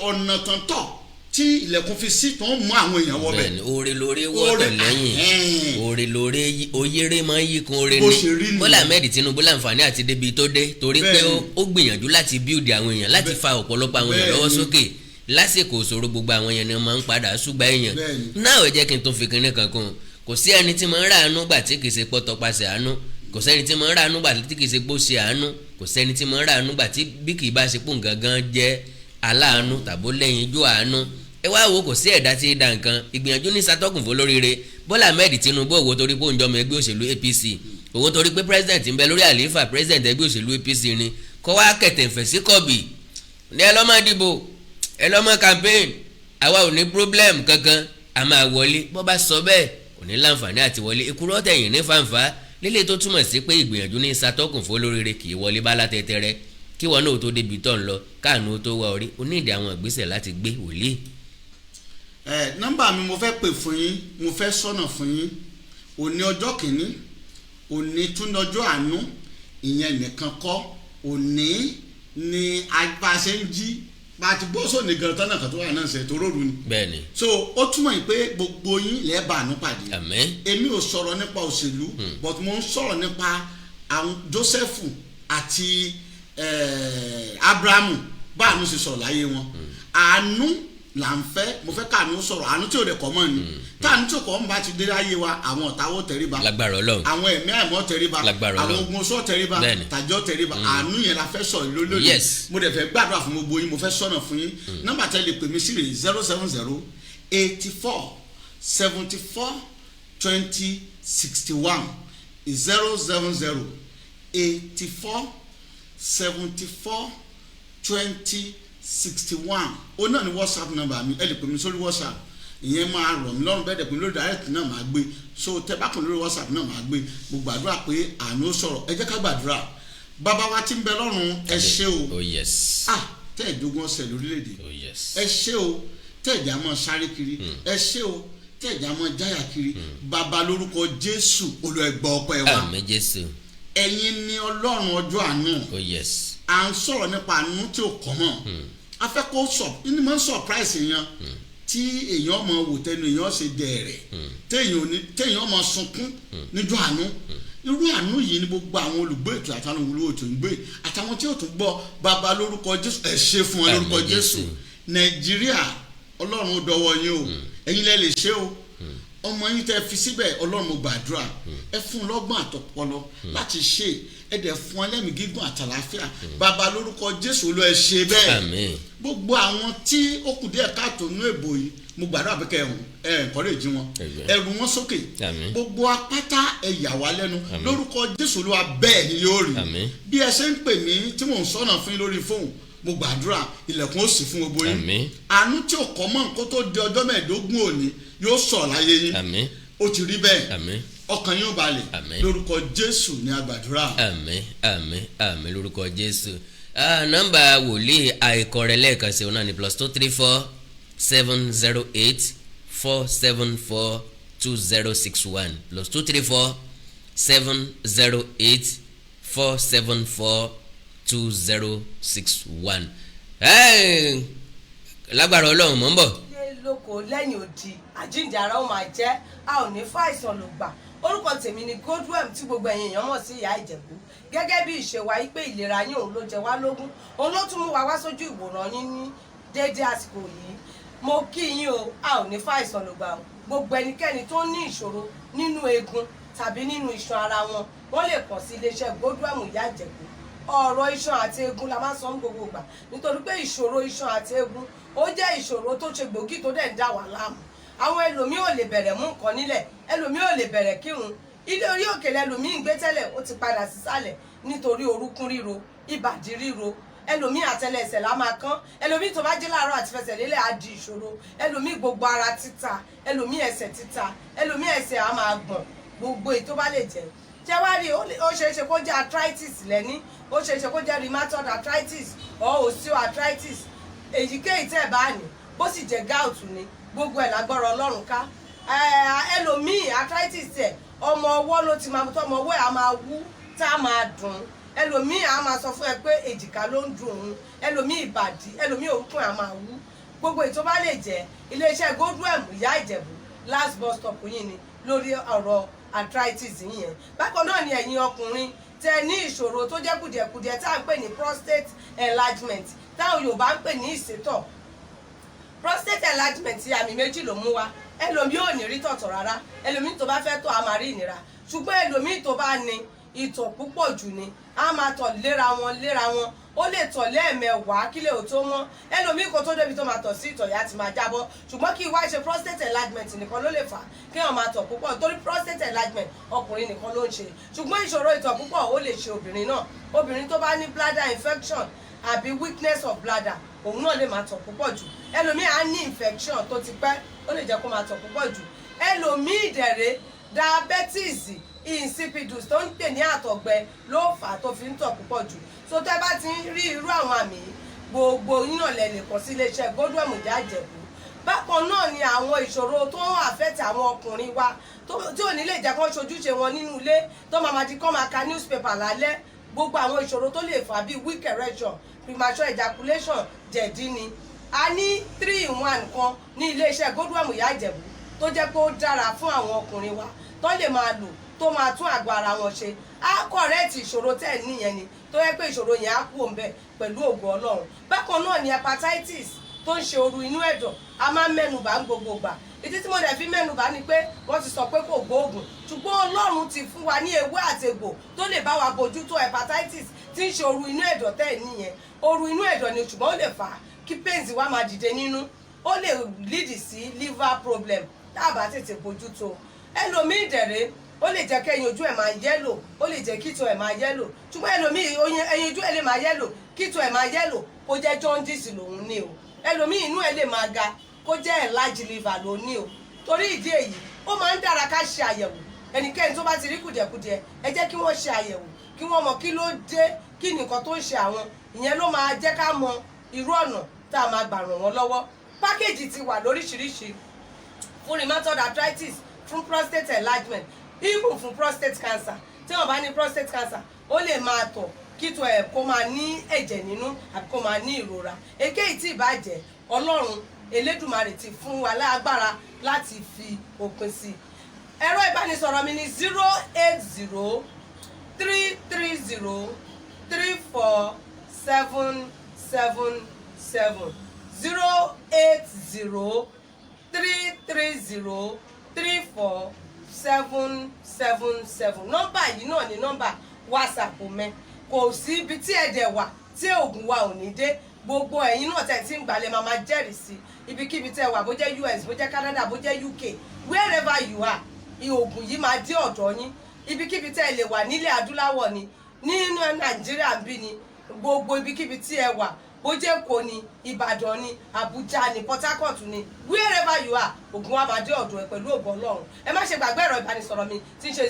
ọ̀nà tán tọ̀ tí ilẹ̀kùn fi sí tó ń mú àwọn èèyàn wọ bẹ̀. Bẹ́ẹ̀ni, oore lóore wọ́tọ̀ Oore, lẹ́yìn. Oore lóore oyèrè máa ń yí kun oore. Bó ṣe rí ni nìyẹn. Bọ́lá Ahmed Tinubu láǹfààní àti débi tó dé torí pé ó gbìyànjú láti build àwọn èèyàn, láti fa ọ̀pọ̀lọpọ̀ àwọn èèyàn lọ́wọ́ sókè lásìkò ìṣòro. Gbogbo àwọn èèyàn ni wọ́n máa ń padà ṣùgbà èèyàn. Náà ẹ jẹ́ kí n tún fi kinní kan kún un. Kò sí ẹni tí máa ń ràánú gbà tí kì í ṣe pọ́ tọpasẹ̀ àánú. Kò sẹ́ni tí máa ń ràánú gbà tí kì í ṣe pọ́ ṣe àánú. Kò sẹ́ni tí máa ń ràánú gbà tí bí kì í bá ṣe pò gangan jẹ́ aláàánú tàbó lẹ́yìn ijó àánú. Ẹ wá wo, kò sí ẹ̀dá tí ì da nǹkan. Ìgbìyànjú ní sátọ́kùn fún lóríire. Bọ́lá Ahmed Tinubu, òwò torí pé òun jọmọ ẹgbẹ́ òṣèlú APC, òwò torí pé president ń bẹ lórí àlééfà, president ẹgbẹ́ òṣèlú APC ni, kọ́ wá kẹ̀tẹ̀fẹ̀ sí kọ̀bì ní ẹ lọ́ máa dìbò, ẹ lọ́ máa campaign, àwa ò ní problem kankan, a máa wọlé. Bọ́ bá sọ bẹ́ẹ̀, kò ní láǹfààní àti wọlé. Ìkúrọ́ tẹ̀yìn ní fàǹfà lílé, tó túmọ̀ sí pé ìgbìyànjú ní satọ́kùn fún olóríire, kì í wọlé bá látẹ̀tẹ̀rẹ̀. Kí wọn náà tó débi tó ń lọ, káànú tó wá orí, ó ní ìdí àwọn ìgbésẹ̀ láti gbé, wòlíì. Ẹ nọ́mbà mi mo fẹ́ pè fún yín, mo fẹ́ sọ̀nà fún yín. Òní ọjọ́ kìíní, òní tún lọ́jọ́ àánú. Ìyẹn nìkan kọ́, òní ni bá a ṣe ń jí, bá a ti bọ́ sóní gan tán náà kan tó wà náà ṣe tó róru ni. So ó túmọ̀ yìí pé gbogbo yín lẹ́ẹ̀ bá àánú pàdé. Àmín. Èmi ò sọ̀rọ̀ nípa òṣèlú, but mo ń sọ̀rọ̀ nípa àwọn Jósẹ́fù àti Abrahamu, báànú ṣe sọ̀rọ̀ láyé wọn. Àánú là ń fẹ́. Mo fẹ́ káànú sọ̀rọ̀, àánú tí ò dẹ̀ kọ́ mọ́ ni. Táànú tí ò kọ́ mọ́ bá ti dé láyé wa, àwọn ọ̀tá ó tẹríba. Lágbára Ọlọ́run. Àwọn ẹ̀mí àìmọ́ tẹríba. Lágbára Àwọn Ọlọ́run. ogun sọ tẹríba. Tàjọ́ tẹríba. Àánú yẹn la fẹ́ sọ̀rọ̀ lónìí. Mo dẹ̀ fẹ́ gbàdúrà fún gbogbo yín, mo fẹ́ sọ̀nà fún yín. Nọ́mbà tẹ́ lè pè mí sí rè: 070 84 74 20 61, 070 84 74 20 61. Ó náà ní WhatsApp number mi. Ẹ lè pè mí sórí WhatsApp, ìyẹn máa rọ̀ mí lọ́rùn. Bẹ́ẹ̀ dẹ̀ pé lórí direct náà máa gbé. So tẹ bá kàn lórí WhatsApp náà máa gbé. Mo gbàdúrà pé àánú ó sọ̀rọ̀. Ẹ jẹ́ ká gbàdúrà. Bàbá wa tí ń bẹ lọ́run, ẹ ṣé o. Oh yes. Ah, tẹ́ ẹ̀ jogún ọ̀sẹ̀ lórílẹ̀‐èdè. Oh yes. Ẹ ṣé o, tẹ́ ẹ̀já máa sáré kiri. Ẹ ṣé o, tẹ́ ẹ̀já máa jáyà kiri. Bàbá, lórúkọ Jésù, Olúwa, gbọ́ ọpẹ́ wa. Àmín Jésù. Ẹ̀yin ni Ọlọ́run ọjọ́ àánú. Oh yes. À ń sọ̀rọ̀ nípa àánú tí ò kọ́ mọ̀. A fẹ́ kó sọ ní máa ń surprise èèyàn, tí èèyàn máa wò tẹnu èèyàn ṣe dẹ̀rẹ̀, téèyàn ò ní, téèyàn máa sunkún níjọ́ àánú. Irú àánú yìí ni gbogbo àwọn olùgbé ètò àtàwọn olùgbé ètò ń gbé, àtàwọn tí ò tún gbọ́. Bàbá, lórúkọ Jésù, ẹ ṣe fún wọn lórúkọ Àmín Jésù. Jésù. Nàìjíríà, Ọlọ́run, ó dọwọ́ yín o. Ẹ̀yin lẹ lè ṣe o. Ọmọ yín tẹ́ fi síbẹ̀, Ọlọ́run, mo gbàdúrà, ẹ fún un lọ́gbọ́n àtọpọlọ láti ṣe, ẹ dẹ̀ fún ẹlẹ́mìí gígùn àtàlàáfíà. Bàbá, lórúkọ Jésù, Olú, ẹ ṣe bẹ́ẹ̀. Àmín. Gbogbo àwọn tí ó kù díẹ̀ káàtó nú èbò yìí, mo gbàdúrà pé kẹ́ ẹ encourage wọn, Àmín. ẹ rú wọn sókè. Àmín. Gbogbo apáta, ẹ yà wá lẹ́nu. Àmín. Lórúkọ Jésù Olúwa, bẹ́ẹ̀ ni yóò rí. Àmín. Bí ẹ ṣe ń pè mí tí mò ń sọ̀nà fún yín lórí fóònù, mo gbàdúrà, ilẹ̀kùn ó sì fún gbogbo yín. Àmín. Àánú tí ò kọ́ mọ́ nǹkan tó di ọjọ́ 15 òní yóò sọ̀ láyé yín. Àmín. Ó ti rí bẹ́ẹ̀. Àmín. Ọkàn yín ó balẹ̀. Àmín. Lórúkọ Jésù ní a gbàdúrà. Àmín, àmín, àmín lórúkọ Jésù. Ah, nọ́mbà wòlíì àìkọrẹ lẹ́ẹ̀kan sí, ọ̀nà ní +234 708 474 2061, +234. 708 474 2061. Lágbára Ọlọ́run, mò ń bọ̀. Lé lóko lẹ́yìn odi, àjíǹde ara ó máa jẹ́. A ò ní fàìsàn ló gbà. Orúkọ tèmi ni Godwem, tí gbogbo ẹ̀yin èèyàn mọ̀ sí Ìyá Ìjẹ̀bú. Gẹ́gẹ́ bí ìṣe wa yí pé ìlera yín òun ló jẹ wá lógún, òun ló tún mú wa wá sójú ìwòran yín ní déédéé àsìkò yìí. Mo kí yín o, a ò ní fàìsàn ló gbà o. Gbogbo ẹnikẹ́ni tó ní ìṣòro nínú eegun tàbí nínú iṣan ara wọn, wọ́n lè kàn sí iléeṣẹ́ Godwem Ìyá Ìjẹ̀bú. Ọ̀rọ̀ iṣan àti eegun la máa ń sọ ní gbogbo ìgbà, nítorí pé ìṣòro iṣan àti eegun, ó jẹ́ ìṣòro tó ṣe gbòógì tó dẹ̀ ń dà wá láàmú. Àwọn ẹlòmíì ò lè bẹ̀rẹ̀ mú nǹkan nílẹ̀, ẹlòmíì ò lè bẹ̀rẹ̀ kírun. Ilé orí òkèlè ẹlòmíì ń gbé tẹ́lẹ̀, ó ti padà sísàlẹ̀ nítorí orúkún ríro, ìbàdí ríro. Ẹlòmíì, àtẹlẹsẹ̀ la máa kán. Ẹlòmíì, tó bá jí láàárọ̀, àti fẹsẹ̀ lélẹ̀ á di ìṣòro. Ẹlòmíì, gbogbo ara títa. Ẹlòmíì, ẹsẹ̀ títa. Ẹlòmíì, ẹsẹ̀ á máa gbọ̀n. Gbogbo èyí tó bá lè jẹ́ jẹ́ wá rí, ó ṣeé ṣe kó jẹ́ arthritis lẹ́ní, ó ṣeé ṣe kó jẹ́ rheumatoid arthritis or osteoarthritis, èyíkéyìí tẹ́ ẹ̀ bá ní, bó sì jẹ́ gout ni, gbogbo ẹ̀ lágbára Ọlọ́run ká. Ẹlòmíì, arthritis ẹ̀, ọmọ ọwọ́ ló ti máa tó, ọmọ ọwọ́ ẹ̀ á máa wú, tá a máa dùn. Ẹlòmíì á máa sọ fún ẹ pé èjìká ló ń dùn òun. Ẹlòmíì, ìbàdí. Ẹlòmíì, orúnkún ẹ̀ á máa wú. Gbogbo ètò bá lè jẹ́, iléeṣẹ́ Godwem Ìyá Ìjẹ̀bú, last bus stop yìí ni lórí ọ̀rọ̀ arthritis yẹn. Bákan náà ni ẹ̀yin ọkùnrin tẹ ní ìṣòro tó jẹ́ kùdìẹ̀kudiẹ tá à ń pè ní prostate enlargement, táwọn Yorùbá ń pè ní ìsétọ̀. Prostate enlargement, àmì méjì ló mú wá. Ẹlòmíì ò ní rí tọ̀tọ̀ rárá. Ẹlòmíì, tó bá fẹ́ tọ̀, á máa rí ìnira. Ṣùgbọ́n ẹlòmíì, tó bá ní ìtọ̀ púpọ̀ jù ni, á máa tọ̀ léra wọn léra wọn, ó lè tọ̀ lẹ́ẹ̀mẹwàá kílẹ̀ ò tó mọ́. Ẹlòmíì, kó tó débi tó máa tọ̀ sí, ìtọ̀ yá ti máa jábọ́. Ṣùgbọ́n kí wá ṣe prostate enlargement nìkan ló lè fà kí wọ́n máa tọ̀ púpọ̀, torí prostate enlargement, ọkùnrin nìkan ló ń ṣe. Ṣùgbọ́n ìṣòro ìtọ̀ púpọ̀, ó lè ṣe obìnrin náà. Obìnrin tó bá ní bladder infection àbí weakness of bladder, òun náà lè máa tọ̀ púpọ̀ jù. Ẹlòmíì á ní infection tó ti pẹ́, ó lè jẹ́ kó máa tọ̀ púpọ̀ jù. Ẹlòmíì dẹ̀rẹ̀, diabetes insipidus tó ń pè ní àtọ̀gbẹ ló fà á tó fi ń tọ̀ púpọ̀ jù. So tẹ́ bá ti ń rí irú àwọn àmì yìí, gbogbo yín náà lẹ lè kàn sí iléeṣẹ́ Godwem Ìyá Ìjẹ̀bú. Bákan náà ni àwọn ìṣòro tó ń affect àwọn ọkùnrin wa, tí ò ní lè jẹ́ kó ṣojúṣe wọn nínú ilé, tó máa ma di kó máa ka newspaper lálẹ́. Gbogbo àwọn ìṣòro tó lè fà bíi weak erection, premature ejaculation, jẹ̀dí ni. A ní 3 in 1 kan ní iléeṣẹ́ Godwem Ìyá Ìjẹ̀bú tó jẹ́ pé ó dára fún àwọn ọkùnrin wa tó lè máa lò, tó máa tún àgọ́ ara wọn ṣe, á correct ìṣòro tẹ̀ níyẹn ni, tó yẹ pé ìṣòro yẹn á kú òǹbẹ pẹ̀lú ògo Ọlọ́run. Bákan náà ni hepatitis tó ń ṣe ooru inú ẹ̀dọ̀, a máa ń mẹ́nubà ń gbogbo gbà. Ìdí tí mo dẹ̀ fi mẹ́nubà ni pé wọ́n ti sọ pé kò gbóògùn, ṣùgbọ́n Ọlọ́run ti fún wa ní ewé àtegbò tó lè bá wa bójútó hepatitis tí ń ṣe ooru inú ẹ̀dọ̀ tẹ̀ níyẹn. Ooru inú ẹ̀dọ̀ ni, ṣùgbọ́n ó lè fà á kí pains wa máa dìde nínú, ó lè lead sí liver problem tá a bá tètè bójútó. Ẹlòmíì dẹ̀rẹ̀, ó lè jẹ́ kẹ́yin ojú ẹ̀ máa yellow, ó lè jẹ́ kíto ẹ̀ máa yellow. Ṣùgbọ́n ẹlòmíì, ẹyin ojú ẹ̀ lè máa yellow, kíto ẹ̀ máa yellow, kó jẹ́ jaundice lòun ní o. Ẹlòmíì, inú ẹ̀ lè máa ga, kó jẹ́ enlarged liver lòun ní o. Torí ìdí èyí, ó máa ń dára ká ṣe àyẹ̀wò. Ẹnikẹ́ni tó bá ti rí kùdìẹ̀kudiẹ, ẹ jẹ́ kí wọ́n ṣe àyẹ̀wò, kí wọ́n mọ kí ló dé, kí nìkan tó ń ṣe àwọn. Ìyẹn ló máa jẹ́ ká mọ irú ọ̀nà tá a máa gbà ràn wọ́n lọ́wọ́. Package ti wà lóríṣiríṣi fún rheumatoid arthritis, fún prostate enlargement, even fún prostate cancer. Tí wọ́n bá ní prostate cancer, ó lè máa tọ̀ kíto ẹ̀ kó máa ní ẹ̀jẹ̀ nínú àbí kó máa ní ìrora. Èkéyìí tí ìbàjẹ́, Ọlọ́run Elédùmarè ti fún wa lágbára láti fi òpin sí i. Ẹ̀rọ ìbánisọ̀rọ̀ mi ní 08033034777, 08033034777. Nọ́mbà yìí náà ni nọ́mbà WhatsApp mi. Kò sí ibi tí ẹ̀dẹ̀ wà tí oògùn wa ò ní dé. Gbogbo ẹ̀yin náà tẹ̀ tí ń gbalẹ̀ máa máa jẹ́rìí sí ibikíbi tẹ́ wà, bó jẹ́ US, bó jẹ́ Canada, bó jẹ́ UK, wherever you are, oògùn yìí máa dé ọ̀dọ̀ yín. Ibikíbi tẹ́ ẹ lè wà nílẹ̀ adúláwọ̀ ni, nínú Nàìjíríà ń bí ni, gbogbo ibikíbi tí ẹ wà, bó jẹ́ Èkó ni, Ìbàdàn ni, Àbújá ni, Port Harcourt ni, wherever you are, oògùn wa máa dé ọ̀dọ̀ ẹ pẹ̀lú ògo Ọlọ́run. Ẹ má ṣe gbàgbé ẹ̀rọ ìbánisọ̀rọ̀ mi tí ń ṣe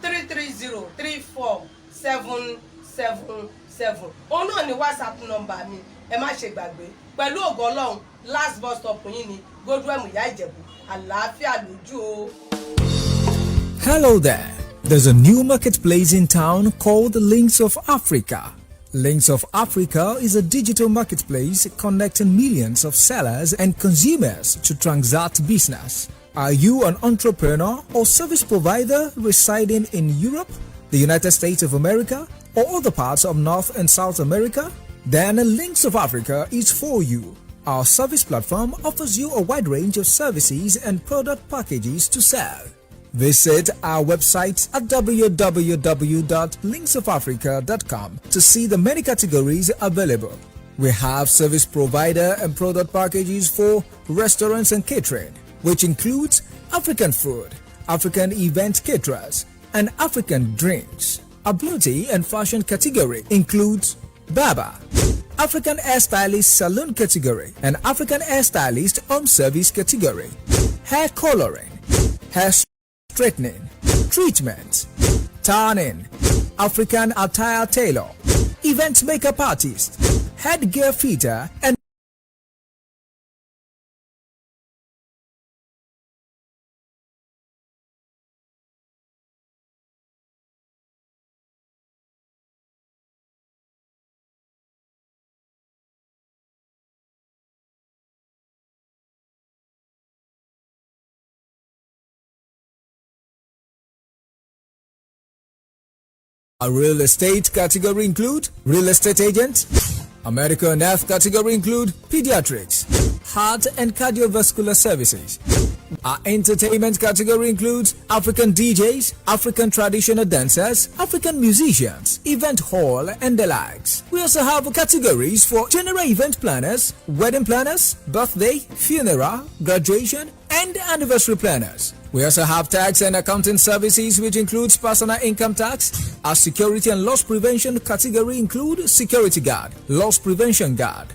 08033034777. Òun náà ni WhatsApp number mi, ẹ má ṣe gbàgbé. Pẹ̀lú ògo Ọlọ́run, last bus stop yín ni Godwem Ìyá Ìjẹ̀bú. Àlàáfíà lójú o. Hello there. There's a new marketplace in town called Links of Africa. Links of Africa is a digital marketplace connecting millions of sellers and consumers to transact business. Are you an entrepreneur or service provider residing in Europe, the United States of America, or other parts of North and South America? Then Links of Africa is for you. Our service platform offers you a wide range of services and product packages to sell. Visit our website at www.linksofafrica.com to see the many categories available. We have service provider and product packages for restaurants and catering, which includes African food, African event caterers, and African drinks. Our beauty and fashion category includes barber, African hairstylist salon category, and African hairstylist home service category, hair coloring, hair straightening, treatment, tanning, African attire tailor, event makeup artist, headgear fitter, and Our real estate category include real estate agent. Our medical and health category include pediatrics, heart and cardiovascular services. Our entertainment category includes African DJs, African traditional dancers, African musicians, event hall, and the likes. We also have categories for general event planners, wedding planners, birthday, funeral, graduation, and anniversary planners. We also have tax and accounting services, which includes personal income tax. Our security and loss prevention category include security guard, loss prevention guard.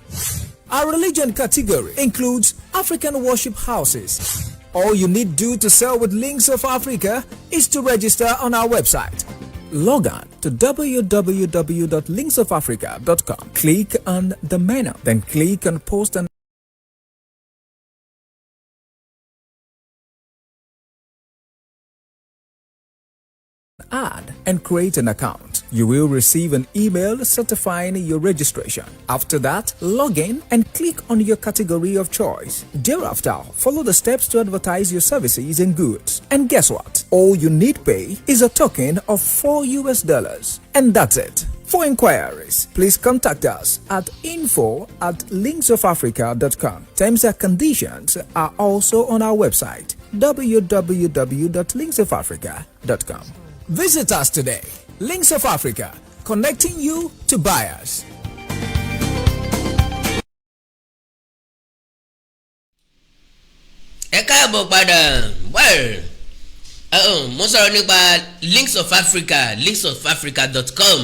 Our religion category includes African worship houses. All you need do to sell with Links of Africa is to register on our website. Log on to www.linksofafrica.com. Click on the menu, then click on post an ad and create an account. You will receive an email certifying your registration. After that, log in and click on your category of choice. Thereafter, follow the steps to advertise your services and goods. And guess what? All you need pay is a token of $4. And that's it. For inquiries, please contact us at info@linksofafrica.com. Terms and conditions are also on our website www.linksofafrica.com. Visit us today. Links of Africa, connecting you to buyers. Ẹ káàbọ̀ padà. Well, mo sọ̀rọ̀ nípa Links of Africa, linksofafrica.com,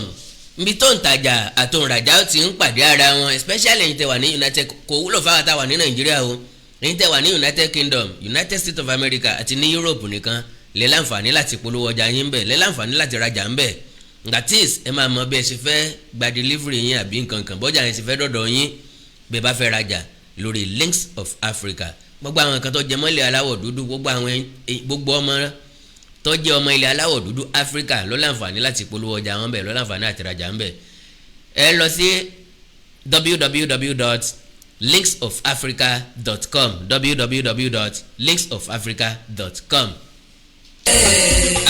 níbi tó ń tajà àtòǹrajà ó ti ń pàdé ara wọn, especially ẹ̀yin tẹ́ wà ní United, kò wúlò fáwọn tá wà ní Nàìjíríà o. Ẹ̀yin tẹ́ wà ní United Kingdom, United States of America àti ní Europe nìkan lè láǹfààní láti polówó ọjà yín ń bẹ̀, lè láǹfààní láti rajà ń bẹ̀. That is, ẹ máa mọ bí ẹ ṣe fẹ́ gba delivery yín àbí nǹkan kan bọ́jà yẹn ṣe fẹ́ dọ̀dọ̀ yín bí ẹ bá fẹ́ rajà lórí Links of Africa. Gbogbo àwọn nǹkan tó jẹ mọ́lẹ̀ aláwọ̀ dúdú, gbogbo àwọn gbogbo ọmọ tó jẹ́ ọmọ ilẹ̀ aláwọ̀ dúdú Áfíríkà ló láǹfààní láti polówó ọjà wọn bẹ̀, ló láǹfààní àti rajà ń bẹ̀. Ẹ lọ sí www.linksofafrica.com, www.linksofafrica.com.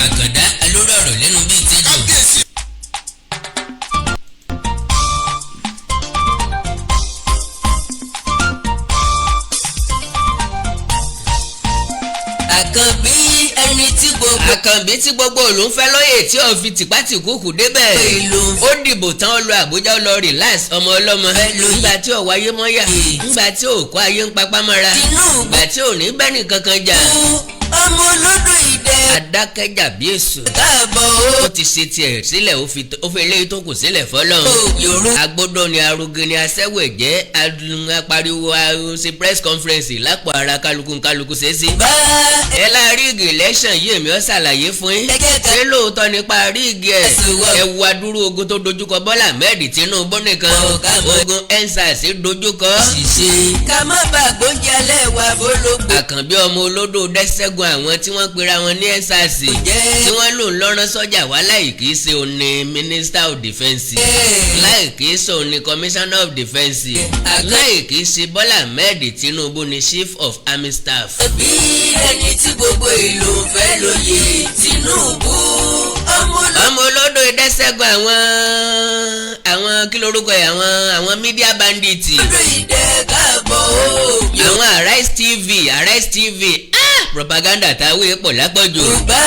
Àkàndá alóró ọ̀rọ̀ lẹ́nu bíi tẹ́jọ́. Kábíyèsí. Àkànbí, ẹni tí gbogbo Àkànbí tí gbogbo òlù ń fẹ́ lóye tí ò fi tìpátìkúkù débẹ̀. Ìlú. Ó dìbò tán, ó lọ Àbújá, ó lọ relax ọmọ ọlọ́mọ. Fẹ́ lóye. Ńgbà tí ò wáyé mọ́yà, ńgbà tí ò kó ayé ń papá mọ́ra, Tinubu. ńgbà tí ò ní bẹ́ẹ̀ kankan jà, Ọmọ olódò ìdẹ. Adákẹ́jà bí èso. Káàbọ̀ o. Ó ti ṣe tiẹ̀ sílẹ̀, ó fi eléyìí tó kù sílẹ̀ fọlọ́run. Yorùbá. Agbódò ni arugi ni aṣẹ́wó ẹ̀jẹ̀ apariwo ṣe press conference lápò ara kálukú kálukú ṣe é sí. Bá Ẹ la rig election yìí, èmi ó ṣàlàyé fún yín. Ẹ jẹ́ ká- Ṣé lóòótọ́ nípa rig ẹ̀? Ẹ̀sùn wọ- Ẹ wo adúrú ogun tó dojúkọ Bọ́lá Ahmed Tinubu nìkan. Ọ̀gá mọ̀. Ogun EndSARS dojúkọ. Ṣìṣe ká má bàa gbóúnjẹ alẹ́ wa bólógbò. Àkànbí ọmọ olódò dẹ́sẹ́gun àwọn tí wọ́n pera wọn ní EndSARS tí wọ́n lò ń lọ́rán sọ́jà wá, láì kìí ṣe òun ní Minister of Defence, láì kìí ṣe òun ní Commissioner of Defence, láì kìí ṣe Bọ́lá Ahmed Tinubu ní Chief of Army Staff. Bí ẹni tí gbogbo ìlú ń fẹ́ lóye, Tinubu ọmọ Ọmọ olódò ìdẹ́sẹ̀gun àwọn kí lorúkọ ẹ̀, àwọn media bandits. Olódò ìdẹ, káàbọ̀ o. Àwọn Arise TV, Arise TV, ah, propaganda táwé pọ̀ lápọ̀jù. Yorùbá,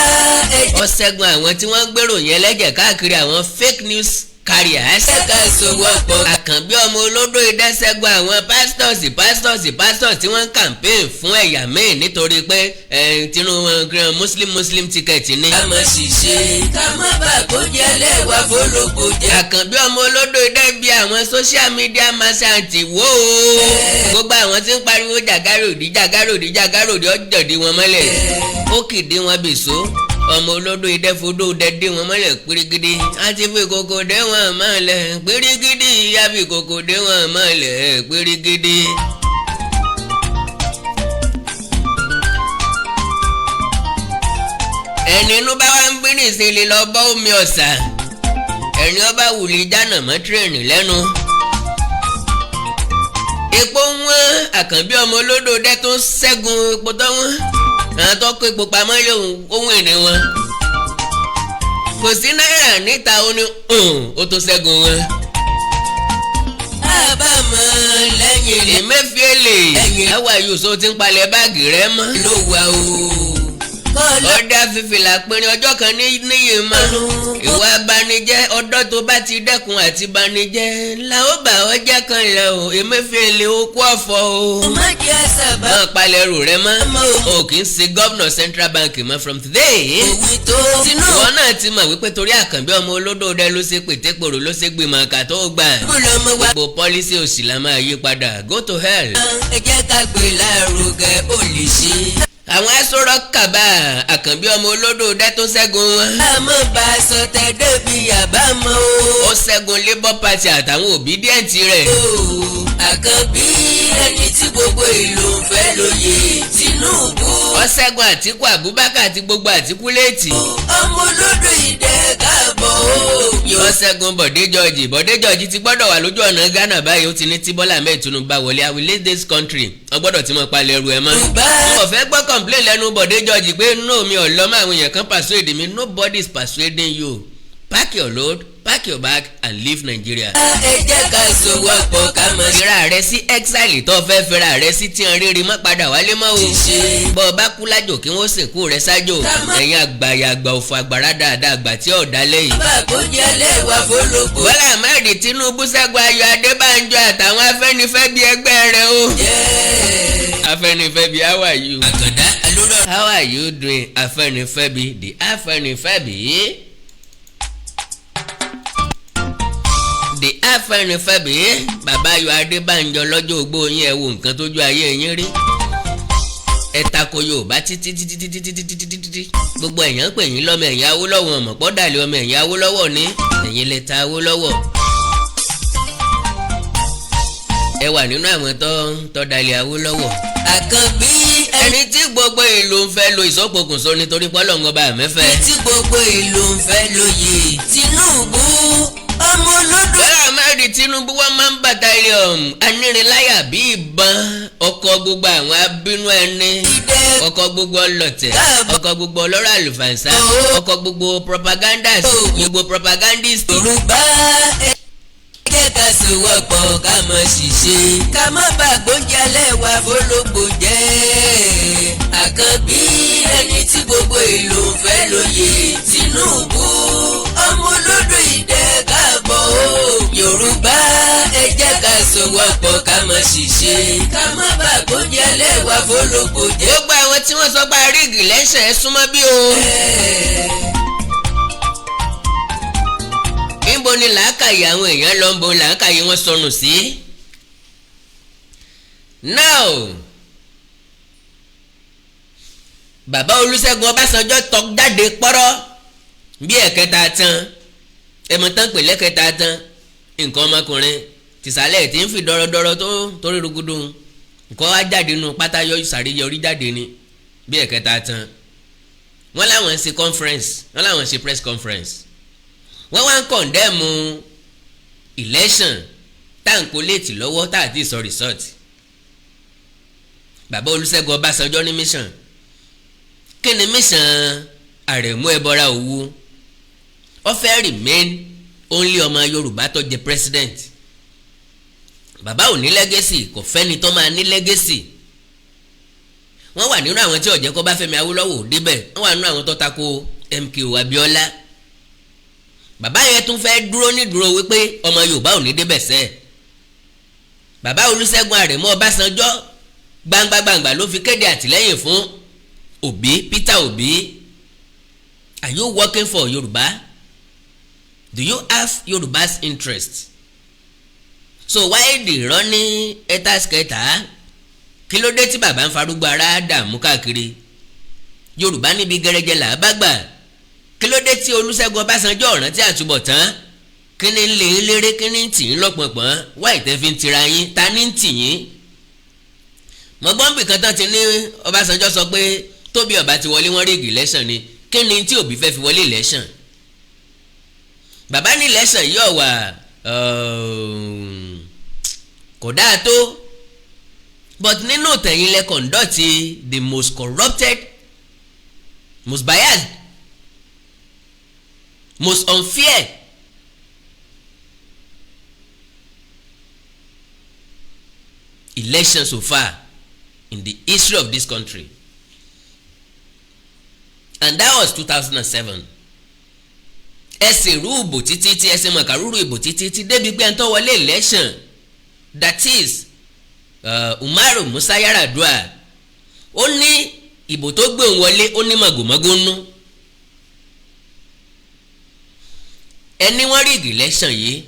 ẹ Ó ṣẹ́gun àwọn tí wọ́n ń gbèrò yẹn lẹ́jẹ̀ káàkiri, àwọn fake news carriers. jẹ́ ká sowọ́pọ̀. Àkànbí ọmọ olódò ìdẹ́sẹ̀gun àwọn pastors, pastors, pastors tí wọ́n ń campaign fún ẹ̀yà míì nítorí pé Tinubu Muslim Muslim ticket ni. Ká má ṣiṣẹ́, ká má bà kó jẹ́ lẹ́wà fọlọ́gbò jẹ́. Àkànbí ọmọ olódò idẹ bí àwọn social media merchant wò ó, gbogbo àwọn tí ń pariwo jàgáròdì, jàgáròdì, jàgáròdì, ọjọ́dí wọn mọ́lẹ̀, ó kìdí wọn bèso. Ọmọ olódò idẹ fodó dẹ dé wọn mọ́lẹ̀ pírígídí, àti fi kòkò dé wọn mọ́lẹ̀ pírígídí, àfi kòkò dé wọn mọ́lẹ̀ pírígídí. Ẹni inú bá wá ń gbé nìsín lọ bọ́ omi ọ̀sà, ẹni ọba wùlé jánà mọ́ tírẹ̀nì lẹ́nu. Epo wọ́n, Àkànbí ọmọ olódò dẹ́ tó ń ṣẹ́gun epo tó wọ́n, àwọn tó kó epo pamọ́ lóhùn ohun ìní wọn. Kò sí náírà níta, ó ní ó tó ṣẹ́gun wọn. Àbámọ̀ lẹ́yìn Emefiele, how are you? So ti ń palẹ̀ báàgì rẹ mọ́? Ló wà o. Ọdẹ fífìlà pinrin ọjọ́ kan ní níyì mọ́ ìwà abanijẹ́, ọdọ́ tó bá ti dẹ́kun àti banijẹ́ la ó bà ọ́ jẹ́ kan lẹ̀ o. Emefiele, ó kú ọ̀fọ̀ o. Má jẹ́ sábà. Máa palẹ̀ ẹrù rẹ mọ́, o kì í ṣe gómìnà Central Bank mọ́ from today. Òwe tó Tinubu. Ìwọ náà ti mọ̀ wípé torí Àkànbí ọmọ olódò rẹ ló ṣe pètèpòrò, ló ṣe gbìmọ̀ kà tó gbà. Lọ́mọ wa. Gbogbo policy òsì la máa yí padà. Go to hell. Ẹ jẹ́ ká gbé lárugẹ, ó lè ṣe. Àwọn aṣọ́rọ̀ kàbá, Àkànbí ọmọ olódò dẹ́ tó ṣẹ́gun wọn. Àmọ́ bá a sọ tẹ débi àbámọ̀ o. Ó ṣẹ́gun Labour Party àtàwọn Obidient rẹ̀. Àkànbí ẹni tí gbogbo ìlú ń fẹ́ lóye, Tinubu. Ó ṣẹ́gun Àtíkù Abubakar àti gbogbo Àtíkú léètì. Ọmọ olódò ìdẹ, káàbọ̀ o. Ó ṣẹ́gun Bọ̀dé George. Bọ̀dé George ti gbọ́dọ̀ wà lójú ọ̀nà Ghana báyìí. Ó ti ní tí Bọ́lá Ahmed Tinubu bá wọlé, "I will leave this country." Ó gbọ́dọ̀ tí mo palẹ̀ ẹrù ẹ̀ mọ́. Yorùbá. Mo fẹ́ gbọ́ complain lẹ́nu Bọ̀dé George pé no, mi ò lọ mọ́, àwọn èèyàn kan persuade mi. Nobody is persuading you. Pack your load, pack your bag and leave Nigeria. Ẹ jẹ́ ká sowọ́pọ̀, ká má Fira rẹ sí exile tó fẹ́ fira rẹ sí tí ń rírí, má padà wálé mọ́ o. ṣe. Bọ́ ọ bá kú lájò, kí wọ́n sìnkú rẹ sájò. Ẹ̀yin àgbàyà àgbà òfò, àgbàrá dáadáa, àgbà tí ò dá lẹ́yìn. Bá kó jẹ́ lẹ́wà fọlọ́gbò. Bọ́lá Ahmed Tinubu ṣẹ́gun Ayọ̀ Adébánjọ àtàwọn Afẹ́nifẹ́ bíi ẹgbẹ́ rẹ o. Afẹ́nifẹ́ bíi, how are you? Àkàndá alóró. How are you doing, Afẹ́nifẹ́ bíi, the Afẹ́nifẹ́ bíi? The Afẹ́nifẹ́ bíi, bàbá Ayọ̀ Adébánjọ, lọ́jọ́ ogbó yín, ẹ wo nǹkan tójú ayé yín rí. Ẹ tako Yorùbá títí títí títí títí títí títí, gbogbo èèyàn pè yín lọ́mọ ẹ̀yìn Awólọ́wọ̀, ọmọ pọ́dàlẹ̀ ọmọ ẹ̀yìn Awólọ́wọ̀ ní ẹ̀yìn lè ta Awólọ́wọ̀. Ẹ wà nínú àwọn tó tó dalẹ̀ Awólọ́wọ̀. Àkànbí ẹni tí gbogbo ìlú ń fẹ́ lo ìsọpokùnso nítorí pọ́lọ́ngọba àmẹ́fẹ́. Tí gbogbo ìlú ń fẹ́ lóye, Tinubu ọmọ olódò. Bọ́lá Ahmed Tinubu, wọ́n máa ń battalion anírinláyà bí ìbọn, ọkọ̀ gbogbo àwọn abínú ẹni, Ìdẹ. ọkọ̀ gbogbo ọlọ̀tẹ̀, ọkọ̀ gbogbo ọlọ́rọ̀ àlùfànṣá, ọkọ̀ gbogbo propagandist, gbogbo propagandist. Yorùbá, ẹ jẹ́ ká sowọ́pọ̀, ká má ṣiṣẹ́, ká má bà gbóúnjẹ alẹ́ wa fọlọ́gbò jẹ́. Àkànbí ẹni tí gbogbo ìlú ń fẹ́ lóye, Tinubu ọmọ olódò ìdẹ, káàbọ̀ o. Yorùbá, ẹ jẹ́ ká sowọ́pọ̀, ká má ṣiṣẹ́, ká má bà gbóúnjẹ alẹ́ wa fọlọ́gbò jẹ́. Gbogbo àwọn tí wọ́n sọ pé rig lẹ́sẹ̀, ẹ súnmọ́ bí o. Níbo ni làákàyè àwọn èèyàn lọ ń bo làákàyè wọn sọnù sí? Now, bàbá Olúṣẹ́gun Ọbásanjọ́ tọ́ jáde pọ́rọ́ bí ẹ̀kẹta tán, ẹ̀mọ tán pè lẹ́kẹta tán, nǹkan ọmọkùnrin tìsàlẹ̀ tí ń fi dọ́rọ́dọ́rọ́ tó torí rúgudu, nǹkan wá jáde nù pátá, yọ sàrí yọrí jáde ni bí ẹ̀kẹta tán. Wọ́n láwọn ń ṣe conference, wọ́n láwọn ń ṣe press conference, wọ́n wá ń condemn election tá à ń collate lọ́wọ́, tá à ti sọ result. Bàbá Olúṣẹ́gun Ọbásanjọ́ ní mission. Kí ni mission Àrẹ̀mú Ẹbọra Òwu? Ó fẹ́ remain only ọmọ Yorùbá tó jẹ president. Bàbá ò ní legacy, kò fẹ́ni tó máa ní legacy. Wọ́n wà nínú àwọn tí ó jẹ́ kó Báfẹ́mi Awólọ́wọ̀ débẹ̀. Wọ́n wà nínú àwọn tó tako MKO Abíọ́lá. Bàbá yẹn tún fẹ́ dúró nídúró wípé ọmọ Yorùbá ò ní débẹ̀ sẹ́ẹ̀. Bàbá Olúṣẹ́gun Àrẹ̀mú Ọbásanjọ́, gbangba gbangba ló fi kéde àtìlẹ́yìn fún Obi, Peter Obi. Are you working for Yorùbá? Do you have Yorùbá's interest? So why the running helter-skelter? Kí ló dé tí bàbá ń farúgbó ara dààmú káàkiri? Yorùbá níbi gẹrẹjẹ là á bá gbà. Kí ló dé tí Olúṣẹ́gun Ọbásanjọ́ ọ̀ràn tí àtúbọ̀tán? Kí ni ń lè ń léré? Kí ni ń tì í lọ́pọ̀pọ̀n wá ìtẹ́ fi ń tira yín? Ta ni ń tì yín? Mọ̀gbọ́n bì kan tán ti ní Ọbásanjọ́ sọ pé tóbi ọba ti wọlé, wọ́n rig election ni. Kí ni tí Òbí fẹ́ fi wọlé election? Bàbá ní election yóò wà kò dáa tó, but nínú tẹ̀yìn lẹ conduct the most corrupted, most biased, most unfair election so far in the history of this country, and that was 2007. Ẹ sì rú ìbò títí tí ẹ sì mọ̀kàrúrú ìbò títí tí débi pé ẹni tó wọlé election, that is Umaru Musa Yar'Adua, ó ní ìbò tó gbé òun wọlé, ó ní màgòmágó nú. Ẹni wọ́n rig election yìí,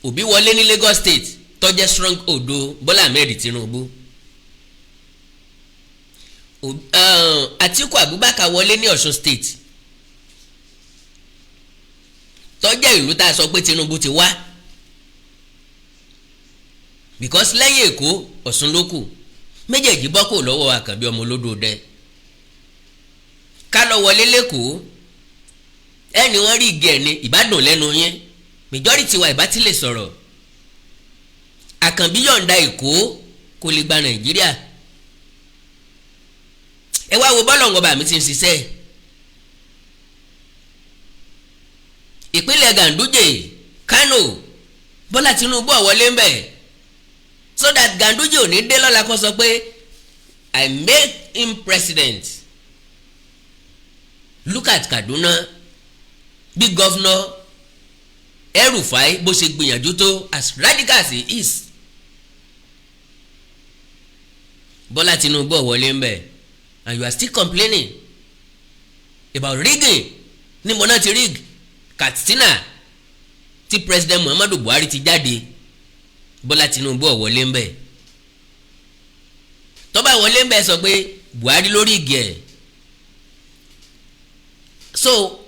Òbí wọlé ní Lagos State tó jẹ́ stronghold Bọ́lá Ahmed Tinubu. Atiku Abubakar wọlé ní Ọ̀ṣun State tó jẹ́ ìlú tá a sọ pé Tinubu ti wá, because lẹ́yìn Èkó, Ọ̀ṣun ló kù. Méjèèjì bọ́ kò lọ́wọ́ Àkànbí ọmọ olódò dẹ. Ká lọ wọlé lẹ́kọ̀ọ́, ẹni wọ́n rí igi ẹ̀ ní ìbádùn lẹ́nu yẹn, majority wa ìbá ti lè sọ̀rọ̀. Àkànbí yọ̀ǹda Èkó kó lè gba Nàìjíríà. Ẹ wá wo bọ́lọ̀ ńgọba mi ti ń ṣiṣẹ́. Ìpínlẹ̀ Ganduje, Kano, Bọ́lá Tinubu ò wọlé ń bẹ̀, so that Ganduje ò ní dé lọ́la kó sọ pé I make him president. Look at Kaduna, bí governor El-Rufai bó ṣe gbìyànjú tó, as radical as he is, Bọ́lá Tinubu ò wọlé ń bẹ̀, and you are still complaining about rigging. Níbo náà ti rig? Katsina tí President Muhammadu Buhari ti jáde, Bọ́lá Tinubu ò wọlé ń bẹ̀. Tó bá wọlé ń bẹ̀, sọ pé Buhari ló rig ẹ̀. So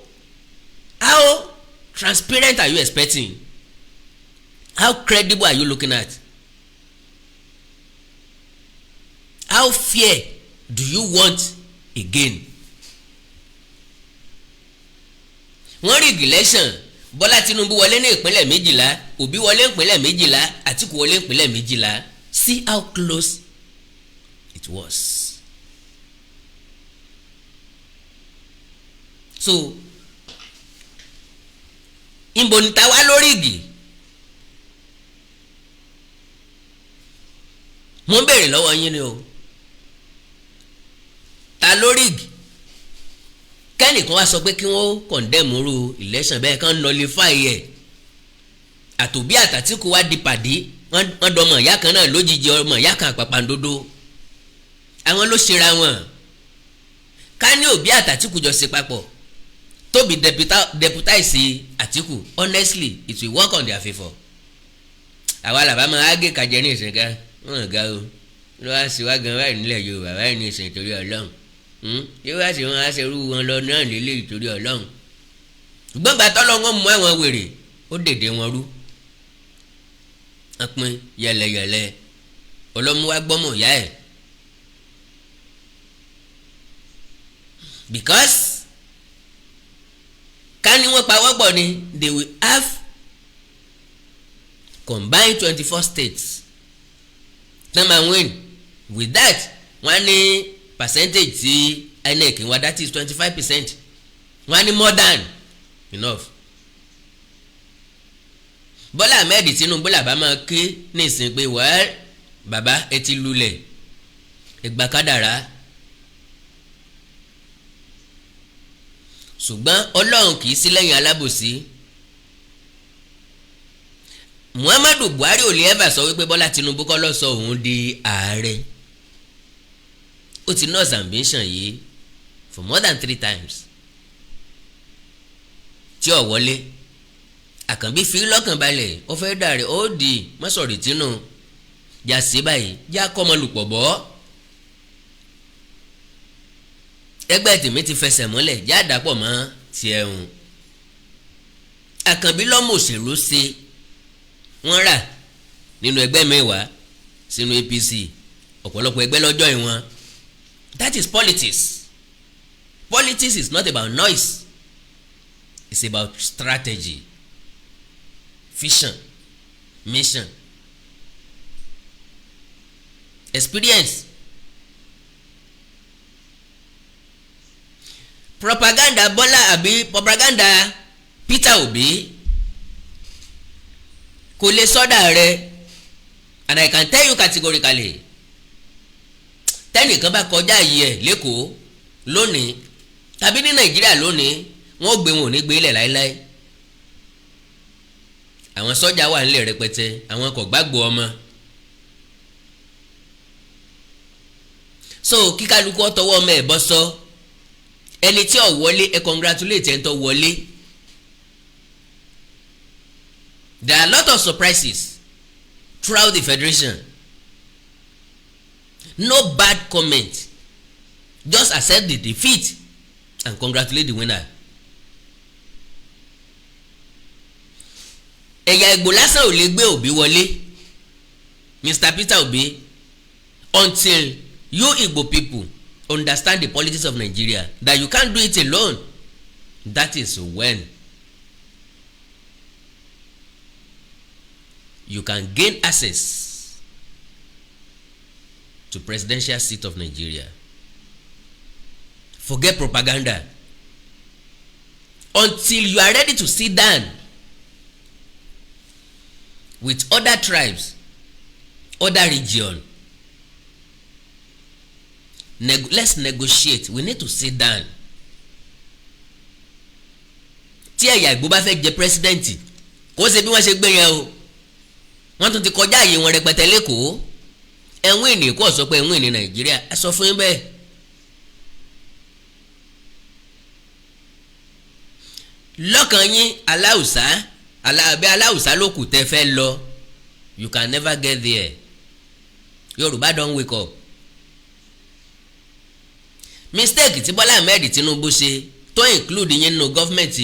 how transparent are you expecting? How credible are you looking at? How fair do you want again? Wọ́n rig election, Bọ́lá Tinubu wọlé ní ìpínlẹ̀ 12, Òbí wọlé ìpínlẹ̀ 12, Àtìkù wọlé ìpínlẹ̀ 12. See how close it was. So ìbò ní ta wá lórí igi? Mo ń béèrè lọ́wọ́ yín ni o, ta lórí igi? Kẹ́nìkan wá sọ pé kí wọ́n condemn irú election bẹ́ẹ̀, kán nullify ẹ̀. Àtòbí àtàtìkù wá di pàdé, wọ́n dọmọ ìyá kan náà lójijì, ọmọ ìyá kan àpàpàǹdodo. Àwọn ló ṣera wọn. Ká ní Òbí àtàtìkù jọ ṣe papọ̀, tóbi deputize Àtìkù, honestly, it will work on their favour. Àwa làbá máa gé kàjẹ ní ìsìn ká wọn ga o. Ló wá sí wá gan báyìí nílẹ̀ Yorùbá báyìí ní ìsìn, torí Ọlọ́run, yóò wá sí wọn á ṣerú wọn lọ náà lélẹ̀ ìtorí Ọlọ́run. Ṣùgbọ́n gbàtọ́ lọ́wọ́ mú àwọn wèrè, ó dèdè wọn rú, wọ́n pín yẹlẹyẹlẹ. Ọlọ́mú wa gbọ́mọ̀ ìyá ẹ̀. Because ká ní wọ́n pawọ́pọ̀ ni, they will have combined 24 states tán máa win. With that, wọ́n á ní percentage tí INEC ń wá, that is 25%, wọ́n á ní more than enough. Bọ́lá Ahmed Tinubu làbá máa ké nísìnyí pé, "Well, bàbá, ẹ ti lulẹ̀, ẹ gba kádàrá." Ṣùgbọ́n Ọlọ́run kì í sí lẹ́yìn alábòsí. Muhammadu Buhari ò lè ever sọ wípé Bọ́lá Tinubu kọ́ ló sọ òun di ààrẹ. Ó ti nurse ambition yìí for more than three times tí ò wọlé. Àkànbí fi lọ́kàn balẹ̀, ó fẹ́ dàrẹ́, ó di mọ́sọ̀rì tínú já sí báyìí, já kọ́mọlùpọ̀ bọ́. Ẹgbẹ́ tèmi ti fẹsẹ̀ múlẹ̀, já dàpọ̀ mọ́ tiẹ̀ hùn. Àkànbí lọ́mọ òṣèlú ṣe wọ́n rà nínú ẹgbẹ́ mẹ́wàá sínú APC. Ọ̀pọ̀lọpọ̀ ẹgbẹ́ lọ́jọ́ ìwọ̀n. That is politics. Politics is not about noise, it's about strategy, vision, mission, experience. Propaganda Bọ́lá àbí propaganda Peter Obi kò lè sọ́dà rẹ. And I can tell you categorically, tẹ́nìkan bá kọjá yìí ẹ̀ l'Ékòó lónìí tàbí ní Nàìjíríà lónìí, wọ́n gbé, wọn ò ní gbé ilẹ̀ láéláé. Àwọn sọ́jà wà nílẹ̀ rẹpẹtẹ, àwọn kò gbàgbọ́ ọmọ. So kíkálukú ọtọwọ́ ọmọ ẹ̀ bọ́ sọ. Ẹni tí ò wọlé, ẹ congratulate ẹni tó wọlé. There are a lot of surprises throughout the federation. No bad comment, just accept the defeat and congratulate the winner. Ẹ̀yà Ìgbò lásán ò lè gbé Obi wọlé, Mr. Peter Obi, until you Igbo people understand the politics of Nigeria, that you can't do it alone. That is when you can gain access to presidential seat of Nigeria. Forget propaganda until you are ready to sit down with other tribes, other region. Let's negotiate. We need to sit down. Tí ẹ̀yà Ìgbò bá fẹ́ jẹ president, kó ṣe bí wọ́n ṣe gbé yẹn o. Wọ́n tún ti kọjá àyè wọn rẹpẹtẹ l'Ékòó. Ẹ̀wọ̀n ènìyàn kò sọ pé ẹ̀wọ̀n ènìyàn Nàìjíríà, ẹ sọ fún yín bẹ́ẹ̀. Lọ́kàn yín, aláùsá alábẹ́ aláùsá ló kù tẹ́ fẹ́ lọ. You can never get there. Yorùbá don wake up. Mistake tí Bọ́lá Ahmed Tinubu ṣe tó include yín nínú government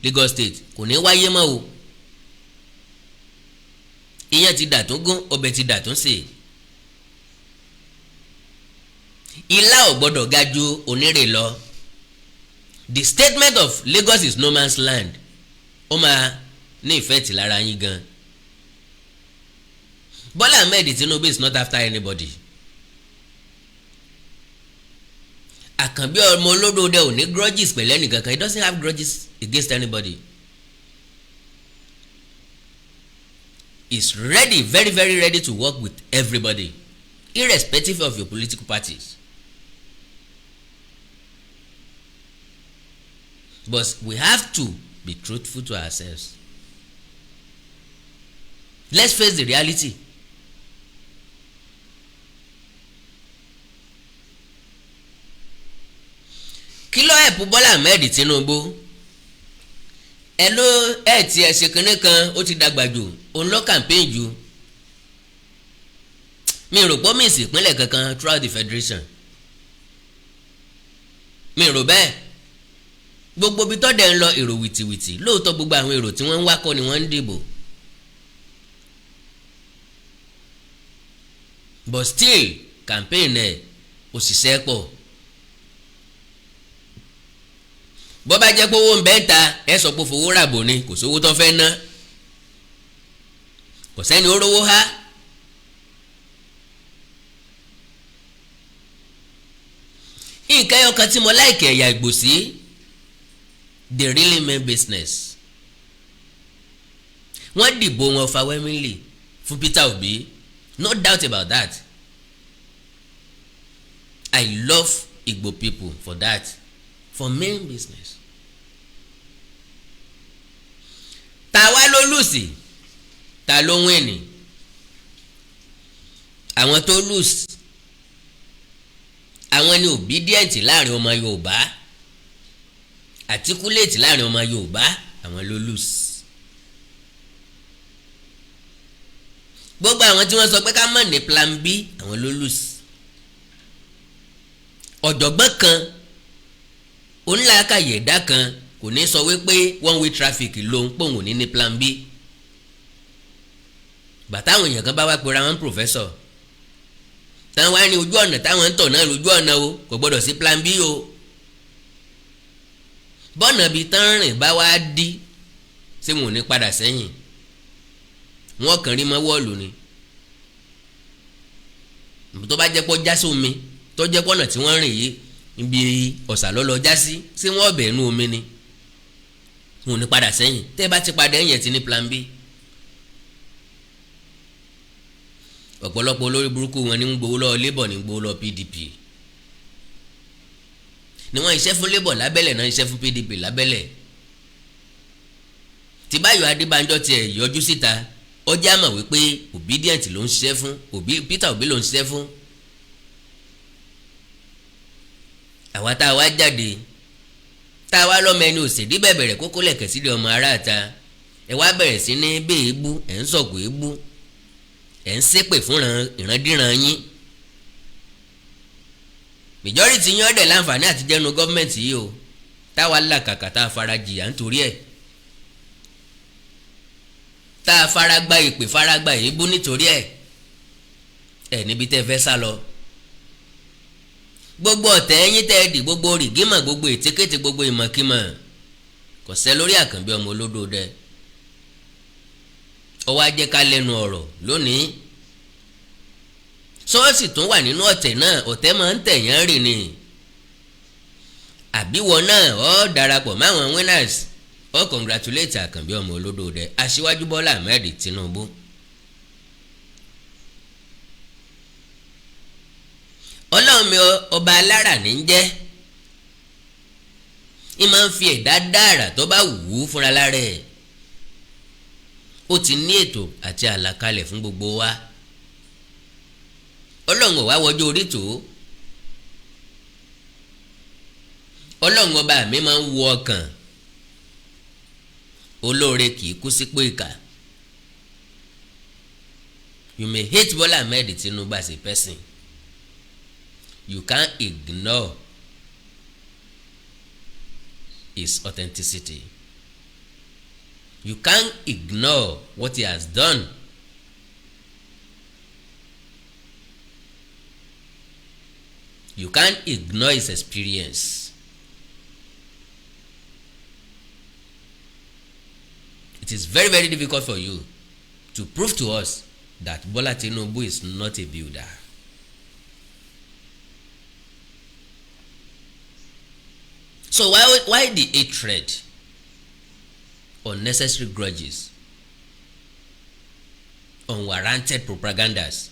Lagos State kò ní wáyé mọ́ o. Ìyẹn ti dà tó gún, ọbẹ̀ ti dà tó sè. Ilá ò gbọ́dọ̀ ga ju onírè lọ. The statement of Lagos is no man's land, ó máa ní effect lára yín gan. Bọ́lá Ahmed Tinubu is not after anybody. Àkànbí ọmọ olódòdó ò ní grudges pẹ̀lú ẹnìkankan. He doesn't have grudges against anybody. He is ready, very very ready to work with everybody, irrespective of your political parties. But we have to be truthful to ourselves. Let's face the reality. Kí ló ẹ̀pù Bọ́lá Ahmed Tinubu? Ẹ ló ẹ̀ tí ẹ ṣe kinní kan, ó ti dàgbà jù, òun ló campaign jù. Mi rò pọ́ míìsì ìpínlẹ̀ kankan throughout the federation, mi rò bẹ́ẹ̀. Gbogbo ibi tọ́dẹ̀ ń lọ, èrò wìtìwìtì lóòótọ́. Gbogbo àwọn èrò tí wọ́n ń wá kọ́ ni wọ́n ń dìbò, but still campaign ẹ̀ òṣìṣẹ́ pọ̀. Bọ́ bá jẹ́ pé owó ń bẹ́ ń ta, ẹ sọ pé fowó ràbò ni, kò sówó tó fẹ́ ná, kò sẹ́ni ó rówó há. Nǹkan ẹyọ kan tí mo like ẹ̀yà Ìgbò sí, they really mean business. Wọ́n dìbò wọn overwhelmingly fún Peter Obi, no doubt about that. I love Igbo people for that, for main business. Ta wá ló lose, ta ló win? Àwọn tó lose, àwọn ni Obidient láàrin ọmọ Yorùbá, articulate láàrin ọmọ Yorùbá, àwọn ló lose. Gbogbo àwọn tí wọ́n sọ pé ká má ní plan B, àwọn ló lose. Ọ̀jọ̀gbọ́n kan, onílàákàyè ẹ̀dá kan, kò ní sọ wípé one way traffic ló ń pòun ní plan B. Bàtà àwọn èèyàn kan bá wá pera wọn professor, táwọn wá ní ojú ọ̀nà táwọn ń tọ̀ náà lójú ọ̀nà o, kò gbọ́dọ̀ sí plan B o. Bọ́ọ̀nà bíi tán rìn bá wá dí, ṣé wọn ò ní padà sẹ́yìn? Wọ́n kàn rí mọ́ wọ́ọ̀lù ni. Tó bá jẹ́ pọ́ já sómi, tó jẹ́ pọ́nà tí wọ́n rìn yìí ibi ọ̀sà lọ́lọ́ já sí, ṣé wọ́n ọ̀bẹ̀ inú omi ni? Wọn ò ní padà sẹ́yìn. Tẹ́ bá ti padà ẹ̀yìn, ẹ̀ ti ní plan B. Ọ̀pọ̀lọpọ̀ olórí burúkú wọn ní ń gbowó lọ́wọ́ Labour, ní ń gbowó lọ́wọ́ PDP, ni wọ́n iṣẹ́ fún Labour lábẹ́lẹ̀ náà, iṣẹ́ fún PDP lábẹ́lẹ̀. Tí Báyọ̀ Adébánjọ tiẹ̀ yọjú síta, ó já mọ̀ wípé Obidient ló ń ṣiṣẹ́ fún Obi, Peter Obi ló ń ṣiṣẹ́ fún. Àwa tá a wá jáde, tá a wá lọ́mọ ẹni òsèdí bẹ̀bẹ̀rẹ̀ kókó lẹ̀kẹ̀ sílẹ̀ ọmọ aráàta, ẹ wá bẹ̀rẹ̀ sí ní bẹ́ẹ̀bú, ẹ̀ ń sọ̀kò èébú, ẹ̀ ń ṣépè fún ìrandíran yín. Majority yín ọ̀dẹ̀ láǹfààní àti jẹ́nu gọ́ọ̀mẹ̀ntì yìí o, táwa làkàkà, tá a fara jìyà nítorí ẹ̀, tá a fara gba ìpè, fara gba èébú nítorí ẹ̀, ẹ̀ níbi tẹ́ fẹ́ sá lọ. Gbogbo ọ̀tẹ̀ ẹ̀yìn tẹ́ ẹ dì, gbogbo rìgímọ̀, gbogbo ètekéte, gbogbo ìmọ̀kímọ̀, kò sẹ́ lórí Àkànbí ọmọ olódò dẹ. Ó wá jẹ́ ká lẹ́nu ọ̀rọ̀ lónìí. Ṣọ́ọ̀ṣì tún wà nínú ọ̀tẹ̀ náà, ọ̀tẹ̀ máa ń tẹ̀yàn rìn ni. Àbíwọ náà ó darapọ̀ máwọn winners, ó congratulate Àkànbí ọmọ olódò dẹ, Aṣíwájú Bọ́lá Ahmed Tinubu. Ọlọ́run mi ọba alára ní ń jẹ́, ń máa ń fi ẹ̀dá dára tó bá wù ú fúnra lára ẹ̀. Ó ti ní ètò àti àlàkalẹ̀ fún gbogbo wa. Ọlọ́run ò wá wọjú orí tó. Ọlọ́run ọba mi máa ń wo ọkàn. Olóore kì í kú sípò ìkà. You may hate Bola Ahmed Tinubu as a person. You can't ignore his authenticity. You can't ignore what he has done. You can't ignore his experience. It is very, very difficult for you to prove to us that Bola Tinubu is not a builder. So why the hatred, unnecessary grudges, unwarranted propagandas?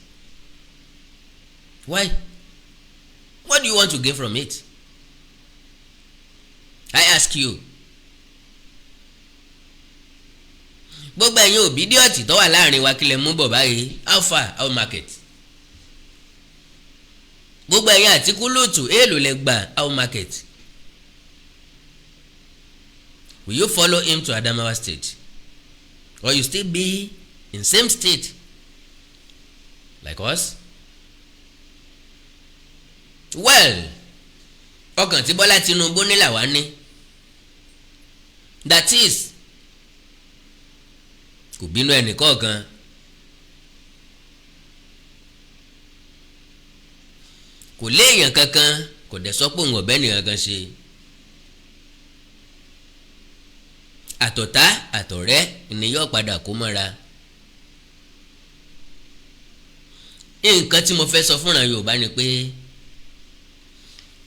Why? What do you want to gain from it? I ask you. Gbogbo ẹ̀yin Obidient tó wà láàrin wa, kílẹ̀ mú bọ̀ báyìí? How far, how market? Gbogbo ẹ̀yin Àtíkù lóòtù, èèlò lẹ gbà? How market? Will you follow him to Adamawa State, or you still be in same state like us? Well, ọkàn tí Bọ́lá Tinubu ní làwa ní, that is, kò bínú ẹnìkọ̀ọ̀kan. Kò léèyàn kankan, kò dẹ̀ sọ pé òun ọ̀bẹ nìkan kan ṣe. Àtọ̀tá àtọ̀rẹ́ ni yóò padà kó mọ́ra. Nǹkan tí mo fẹ́ sọ fúnra Yorùbá ni pé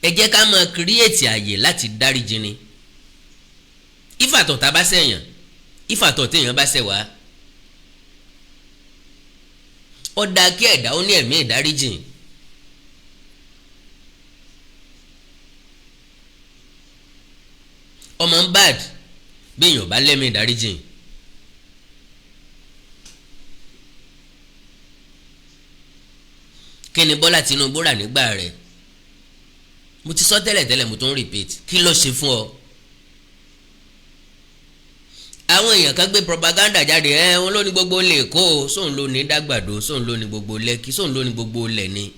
ẹ jẹ́ ká máa create àyè láti dáríjì ni. Ìfàtọ̀tá bá ṣẹ̀yàn, ìfàtọ̀ téèyàn bá ṣẹ̀ wá, ó dáa kí ẹ̀dá ó ní ẹ̀mí ìdáríjìn. Ọmọ ń bad bí èèyàn bá lẹ́mí ìdáríjìn. Kí ni Bọ́lá Tinubu rà nígbà rẹ̀? Mo ti sọ tẹ́lẹ̀tẹ́lẹ̀, mo tún repeat. Kí ló ṣe fún ọ? Àwọn èèyàn kan gbé propaganda jáde. Ẹ wọn ló ní gbogbo lè kó o, sóun ló ní dàgbàdo, sóun ló ní gbogbo Lẹ́kì, sóun ló ní gbogbo lẹ̀ ní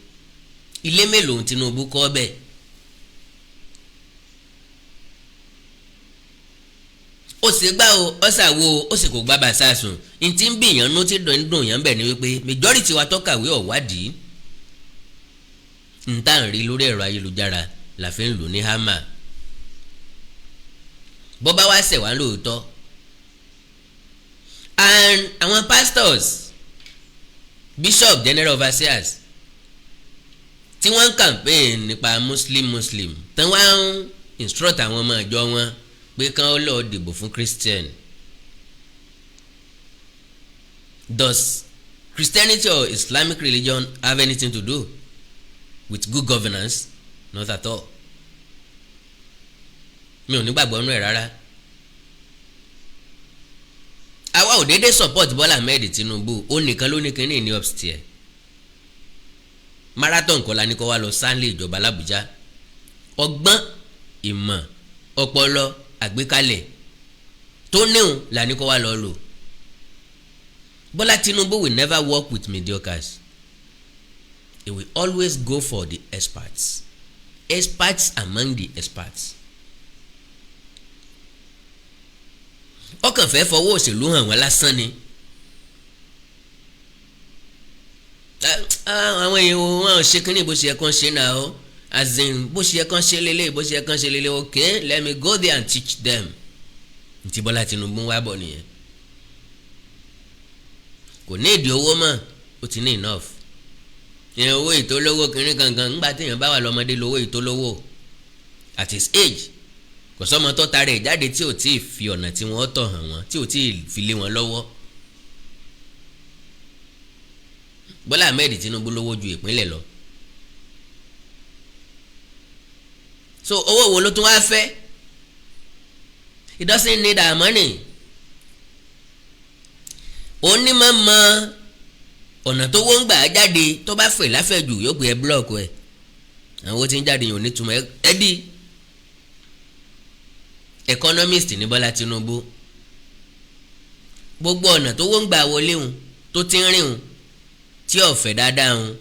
ilé mélòó Tinubu kọ́ bẹ́ẹ̀? Ó sì gbá o, ó ṣàwo, ó sì kò gbá bàṣà sùn. Ntí ń bìyàn nú tí dùn dùn yàn bẹ̀ ni wípé majority wa tọ́kàwé ọ̀wádìí ń tà ń rí lórí ẹ̀rọ ayélujára la fi ń lò ní hámà. Bọ́ bá wá ṣẹ̀ wá lóòótọ́, and àwọn pastors, bishop, general overseers tí wọ́n ń campaign nípa Muslim Muslim, tí wọ́n ń instruct àwọn ọmọ ìjọ wọn pé kán ó lọ dìbò fún Christian. Does Christianity or Islamic religion have anything to do with good governance? Not at all. Mi ò nígbàgbọ́ nínú ẹ̀ rárá. Àwa ò déédéé support Bọ́lá Ahmed Tinubu. Ó nìkan ló ní kínní ní upstairs. Marathon kọ́ la ní kó wá lọ sáńlé ìjọba l'Àbújá. Ọgbọ́n, ìmọ̀, ọpọlọ, àgbékalẹ̀ tó níhùn la ní kó wá lọ lò. Bọ́lá Tinubu will never work with mediocres. He will always go for the experts, experts among the experts. Ọkàn fẹ́ fọwọ́ òṣèlú hàn wọ́n lásán ni. Àwọn èèyàn wọn ò ṣe kínní bó ṣe yẹ kán ṣe náà o, as in bó ṣe yẹ kán ṣe lélẹ̀, bó ṣe yẹ kán ṣe lélẹ̀. Okay, let me go there and teach them. Ntí Bọ́lá Tinubu wá bọ̀ nìyẹn. Kò ní ìdí owó mọ́, ó ti ní enough. Ìyẹn owó ìtólówó kínní kankan ńgbà téèyàn bá wà lọ́mọdé lówó ìtólówó. At his age, kò sọ́mọ tó tara ẹ̀ jáde tí ò tí ì fi ọ̀nà tí wọ́n tọ̀ hàn wọ́n, tí ò tí ì fi lé wọn lọ́wọ́. Bọ́lá Ahmed Tinubu lówó ju ìpínlẹ̀ lọ. So owó wo ló tún wá fẹ́? He doesn't need our money. Onímọ̀ mọ ọ̀nà tó wọ́n ń gbà jáde. Tó bá fẹ̀ láfẹ̀jù, yóò pè é block ẹ̀. Àwọn owó tí ń jáde yìí ò ní túmọ̀ ẹ́ dí. Economist ní Bọ́lá Tinubu. Gbogbo ọ̀nà tó wọ́n ń gbà wọlé hùn, tó ti ń rìn hùn, tí ọ̀fẹ́ dáadáa hùn,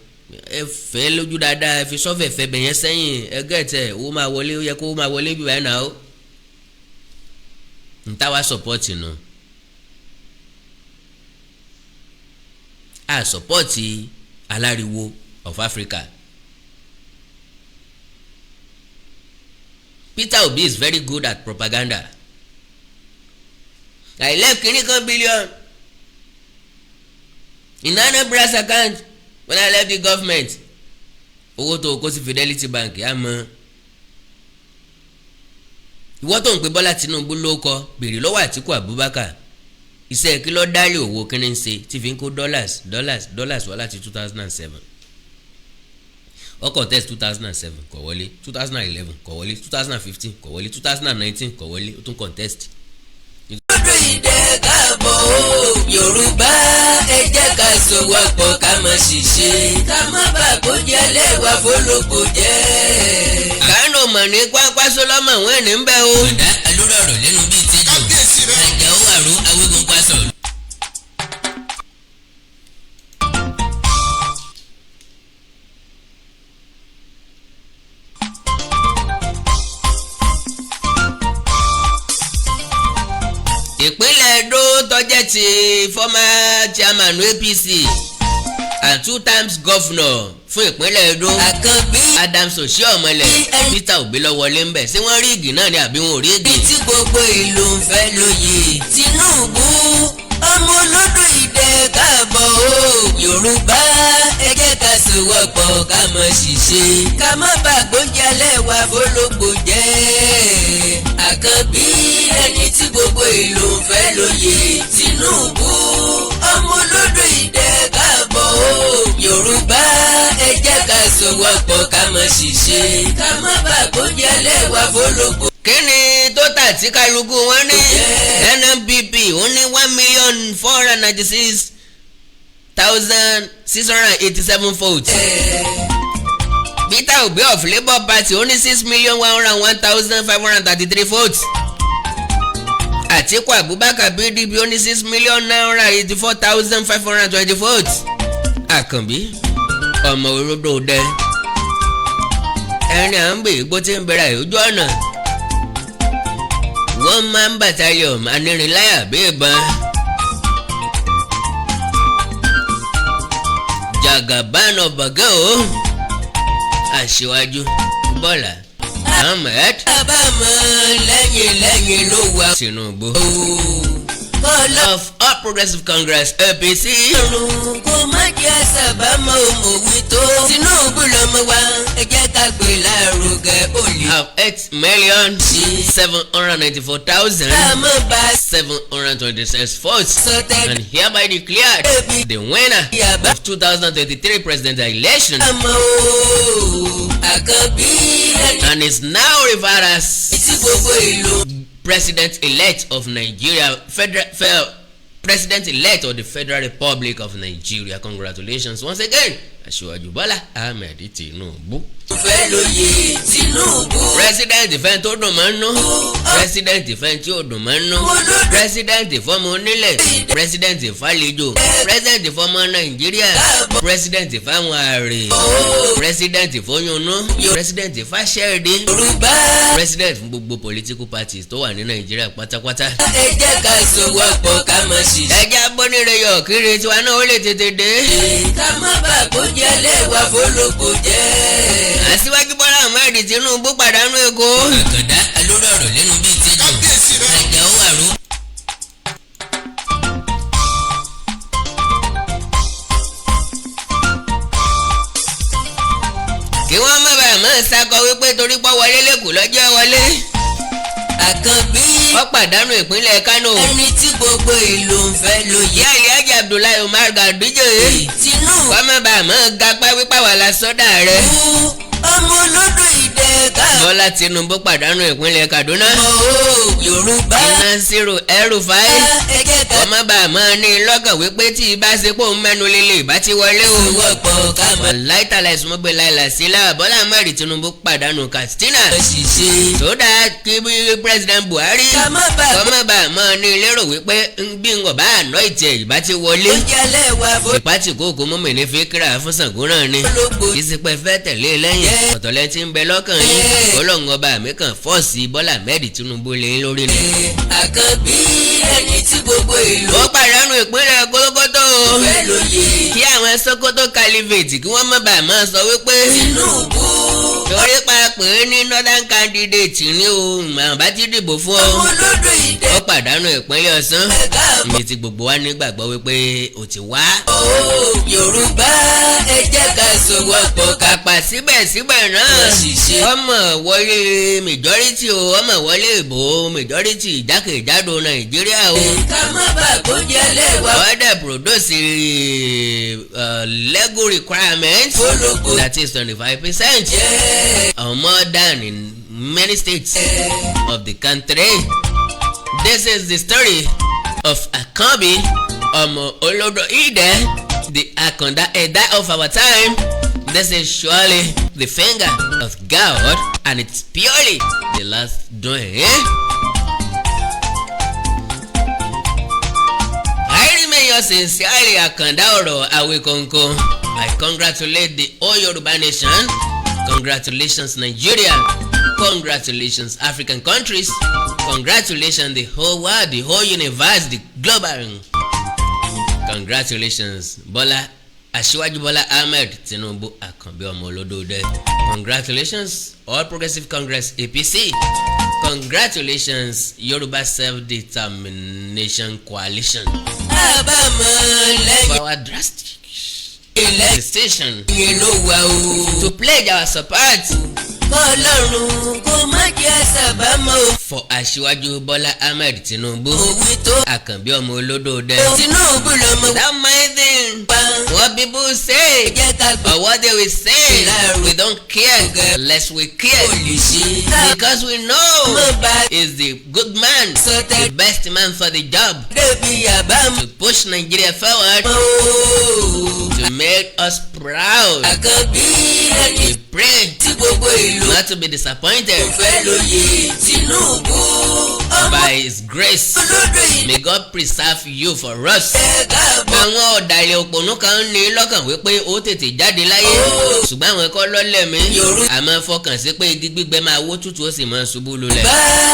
ẹ fẹ́ lójú dáadáa, ẹ fi sọ́fẹ̀ fẹ́ bẹ̀yẹn sẹ́yìn, ẹ gẹ̀tẹ̀ owó máa wọlé. Ó yẹ kó máa wọlé bí báyìí náà ó ń táwa support nù. A support aláriwo of Africa. Peter Obi is very good at propaganda. I left kìíní kan billion in Anambra's account when I left the government. Owó tó o kó sí Fidelity Bank á mọ ìwọ tó ń pe Bọ́lá Tinubu ló kọ. Béèrè lọ́wọ́ Àtíkù Abubakar, iṣẹ́ kí ló dálé òwò kíní ń ṣe tí fi ń kó dollars, dollars, dollars wá láti 2007? Ó contest 2007, kò wọlé. 2011, kò wọlé. 2015, kò wọlé. 2019, kò wọlé. Ó tún contest. Lódò ìdẹ káàbọ̀ o, Yorùbá, ẹ jẹ́ ká sowọ́pọ̀, ká má ṣiṣẹ́, ká má bàa kó jẹ́ lẹ́wà fọlọ́kọ jẹ́. Kánò mọ̀ ní pápá sọlọ́mọ̀ wọ́n ní ń bẹ́ o. Ọ̀dà alórí ọ̀rọ̀ lẹ́nu bíi tẹ́jọ́. Kábíyèsí rẹ. Àjàó àrò awégun pásọ̀. Ìpínlẹ̀ Edo tó jẹ́ ti former chairman APC. Two times governor fún ìpínlẹ̀ Edo, Àkànbí Adams Oshiomhole. Peter Obi ló wọlé ńbẹ̀. Ṣé wọ́n rig náà ni àbí wọn ò rig? Ibi tí gbogbo ìlú ń fẹ́ lóye, Tinubu ọmọ olódò ìdẹ, káàbọ̀ o. Yorùbá, ẹ jẹ́ ká sowọ́pọ̀, ká mọ̀ ṣiṣẹ́, ká má bàa gbóúnjẹ alẹ́ wa bólógbò jẹ́. Àkànbí, ẹni tí gbogbo ìlú ń fẹ́ lóye, Tinubu ọmọ olódò ìdẹ, káàbọ̀ o. Yorùbá, ẹ jẹ́ ká sowọ́pọ̀, ká mọ̀ ṣiṣẹ́, ká má bàa gbóúnjẹ alẹ́ wa bólógbò. Kí ni total tí kálukú wọn ní? NNPP ó ní 1,496,687 votes. Peter Obi of Labour Party ó ní 6,101,533 votes. Atiku Abubakar, PDP, ó ní 6,984,520 votes. Àkànbí ọmọ olódò dẹ, ẹni à ń bè igbó tí ń bẹ̀rẹ̀ ojú ọ̀nà, one man battalion, anìrìnláyà bí ìbọn. Jagaban of Bagao, Aṣíwájú Bọ́lá Ahmed Àbámọ̀ lẹ́yìn lẹ́yìn ló wà. Tinubu Kọ́lá of All Progressive Congress, APC. Ọ̀run kó má jẹ́ sábàámọ̀ òmòwí tó. Tinubu lọ́mọ wa, ẹ jẹ́ ká gbé lárugẹ òlì. Of 8,794,726 Ká má bá votes sọ tẹ́ and hereby declared the winner of 2023 presidential election àmọ́ o. Àkànbí, ẹni and is now referred as tí gbogbo ìlú. President-elect of Nigeria, federal President-elect of the Federal Republic of Nigeria. Congratulations once again, Aṣíwájú Bọ́lá Ahmed Tinubu. Fẹ́ lóye, Tinubu. President fẹ́ tó dùn mọ́ nú, president fẹ́ tí ò dùn mọ́ nú, president fọmọ onílẹ̀, president fàlejò, president fọmọ Nàìjíríà, president fáwọn ààrẹ, president fọyúnú, president fàṣẹ́ẹ̀dé, Yorùbá, president fún gbogbo political parties tó wà ní Nàìjíríà pátápátá. Ẹ jẹ́ ká sowọ́pọ̀, ká má ṣiṣẹ́. Ẹ jẹ́ abọ́nire yọ̀ kiri tiwa náà ó lè tètè dé. Ká má bàa kó jẹ́ lẹ́wà fólókò jẹ́. Aṣíwájú Bọ́lá Ahmed Tinubu pàdánù Èkó. Àkàndá alórí ọ̀rọ̀ lẹ́nu bíi tẹ́jú. Kábíyèsí rẹ. Àjàó àrò. Kí wọ́n má bàa máa sakọ wípé torí pọ́ wọlé lẹ́kọ̀ọ́ lọ́jọ́ wọlé. Àkànbí, Wọ́n pàdánù ìpínlẹ̀ Kánò. ẹni tí gbogbo ìlú ń fẹ́ lóye. Ìyá Alhaji Abdullahi Umar Ganduje. Tinubu, Wọ́n má bàa máa gapá wípé wà la sọ́dà rẹ̀. ọmọ olódò ìdẹ, káàbọ̀. Bọ́lá Tinubu pàdánù ìpínlẹ̀ Kaduna. Yorùbá, Nasiru El-Rufai. ẹ jẹ́ ká Wọ́n má bàa máa ní lọ́kàn wípé tí ibà ṣe pò ń mẹ́nu lélẹ̀ ìbá ti wọlé o. sowọ́pọ̀, ká má Láìtàlá ìsúnmọ́gbé láìla sílá, Bọ́lá Ahmed Tinubu pàdánù Katsina. ṣiṣẹ́. Tó dáa kí bí President Buhari Ká má bàa kọ́ má bàa máa ní lérò wípé ń bí ń bá àná ìtẹ̀ ìbá ti wọlé. Ó jẹ́ lẹ́wà Ìpátì kókó mọ́mì ní fíkìrà fún Ṣàngó náà ni. fólókò Kì í ṣe pé fẹ́ tẹ̀lé lẹ́yìn, ọ̀tọ̀lẹ́ tí ń bẹ lọ́kàn yín. Ọlọ́run ọba mi kàn force Bọ́lá Ahmed Tinubu lé lórí ni. Àkànbí, ẹni tí gbogbo ìlú Ó pàdánù ìpínlẹ̀ Kótókótó o. fẹ́ lóye. Kí àwọn Sokoto Caliphate kí wọ́n má bàa máa sọ wípé Tinubu, torí pa pé ní northern candidate ní o, màá bá ti dìbò fún ọ. Ọmọ olódò ìdẹ, Ó pàdánù ìpínlẹ̀ Ọ̀ṣun káàbọ̀. níbi tí gbogbo wa nígbàgbọ́ wípé ó ti wá. Yorùbá, ẹ jẹ́ ká sowọ́pọ̀, ká Kàpà síbẹ̀síbẹ̀ náà, ṣiṣẹ́. ọmọ wọlé majority o, ọmọ wọlé ìbò majority jákèjádò Nàìjíríà o. Ká má bàa kó jẹ́ lẹ́wà Wọ́n dẹ̀ produce legal requirement fólókò that is 25% jẹ́. or more than in many states of the country. This is the story of Akanbi Ọmọ Olodo Ide, the Akanda Eda of our time. This is surely the finger of God and it's purely the last doing. I remain your sincerely, Akanda Ọ̀rọ̀ Awikonko. I congratulate the whole Yoruba nation. Congratulations, Nigeria. Congratulations, African countries. Congratulations, the whole world, the whole universe, the global. Congratulations, Bola Aṣíwájú Bọ́lá Ahmed Tinubu, Àkànbí ọmọ olódòdó. Congratulations, All Progressive Congress, APC. Congratulations, Yorùbá Self-Determination Coalition, Àbámọ̀ lẹ́yìn for our drastic decision lẹ́yìn ló wà o. to pledge our support Kọlọ́run kó má jẹ́ sábàámọ̀ o. for Aṣíwájú Bọ́lá Ahmed Tinubu, Òwe tó Àkànbí ọmọ olódòdó. Tinubu lọmọ That mind thing, pa. what people say Jẹ́ ká gbọ́ or what they will say, we don't care less we care, kò lè ṣe. because we know Mo bá is the good man, sọtẹ́ the best man for the job, débi àbámọ̀ to push Nigeria forward, o. to make us proud. Àkànbí ẹni We pray tí gbogbo ìlú not to be disappointed. fẹ́ lóye, Tinubu ọmọ By his grace, olódò ìlú may God preserve you for us. ẹ̀ káàbọ̀. Àwọn ọ̀dàlẹ̀ òpònú kan ní lọ́kàn wípé ó tètè jáde láyé, ṣùgbọ́n àwọn ẹ̀kọ́ lọ́lẹ̀ mi àmọ́ fọkàn sí pé igi gbígbẹ máa wó tútù, ó sì máa ṣubú lulẹ̀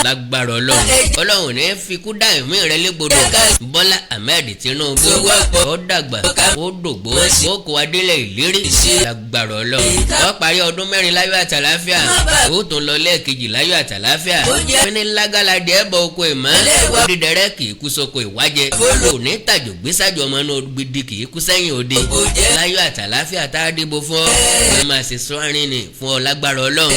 lágbára Ọlọ́run. Ọlọ́run ní fikú dá ẹ̀mí rẹ légbodò. Bọ́lá Ahmed Tinubu, ó dàgbà, ó dògbó, ó kó adélẹ̀ ìlérí lágbára Ọlọ́run. Ó parí ọdún 4 láyọ̀ àtàláfíà, ó tún lọ lẹ́ẹ̀kejì láyọ̀ àtàláfíà. Ní lágàládì ẹ̀bọ̀ oko ìmọ̀ dídẹrẹ́ kì í kú sóko ìwájẹ, kò ní tàjò gbésájò, ọmọ inú gidi kì í kú sẹ́yìn òde. Láyọ̀ àtàláfíà tá a dìbò fún ọ, ẹ máa ṣe sọ́rin ni fún ọ lágbára Ọlọ́run.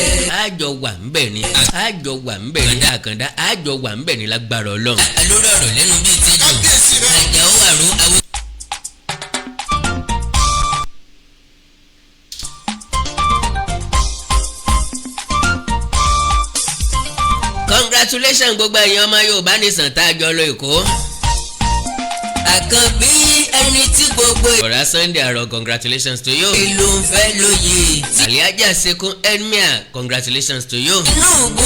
Àjọ wà ń bẹ̀ ni, àjọ wà ń bẹ̀ ni, Àkàndá, àjọ wà ń bẹ̀ ni lágbára Ọlọ́run. Lórí ọ̀rọ̀ lẹ́nu bíi tẹ́jọ́ Kábíyèsí rẹ. Àjàó àrùn àwọn. Congratulations, gbogbo ẹ̀yin ọmọ Yorùbá nìsàn tá a jọ lọ Èkó. Àkànbí ẹni tí gbogbo Bọ̀dá Sunday Àrọ̀, congratulations to you. ìlú ń fẹ́ lóye. Alhaja Sekun Elmia, congratulations to you. Tinubu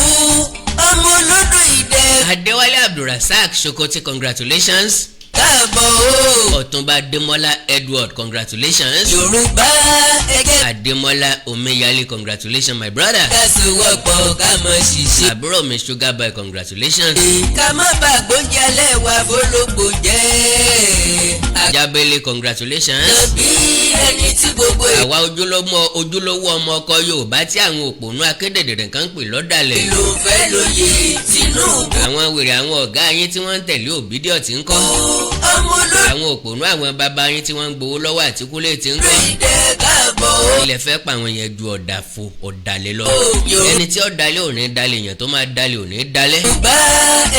ọmọ olódò ìdẹ Adéwálé Abdulrasaq Sokoti, congratulations. káàbọ̀ o. Ọ̀túnba Adémọ́lá Edward, congratulations. Yorùbá ẹgẹ́ Adémọ́lá Omeyale, congratulations, my brother. ká sowọ́pọ̀ ká mọ̀ ṣiṣẹ́. Àbúrò mi Sugar Boy, congratulations. Ká má bàa gbóúnjẹ alẹ́ wa bólógbò jẹ́. Jábélé, congratulations. Àkànbí ẹni tí gbogbo Àwa ojúlówó ojúlówó ọmọ ọkọ Yorùbá tí àwọn òpònú akédèdèrè kan ń pè lọ́dàlẹ̀. ìlú ń fẹ́ lóye, Tinubu Àwọn wèrè àwọn ọ̀gá yín tí wọ́n ń tẹ̀lé Obidient ń kọ́. ọmọ olódò Àwọn òpònú àwọn bàbá yín tí wọ́n ń gbowó lọ́wọ́ Àtíkúlé tí ń kọ́. ìdẹ káàbọ̀ o. Ilẹ̀ fẹ́ pa àwọn yẹn ju ọ̀dà fo ọ̀dàlẹ̀ lọ. Ẹni tí ó dalẹ̀ ò ní dalẹ̀, èèyàn tó máa dalẹ̀ ò ní dalẹ̀. Yorùbá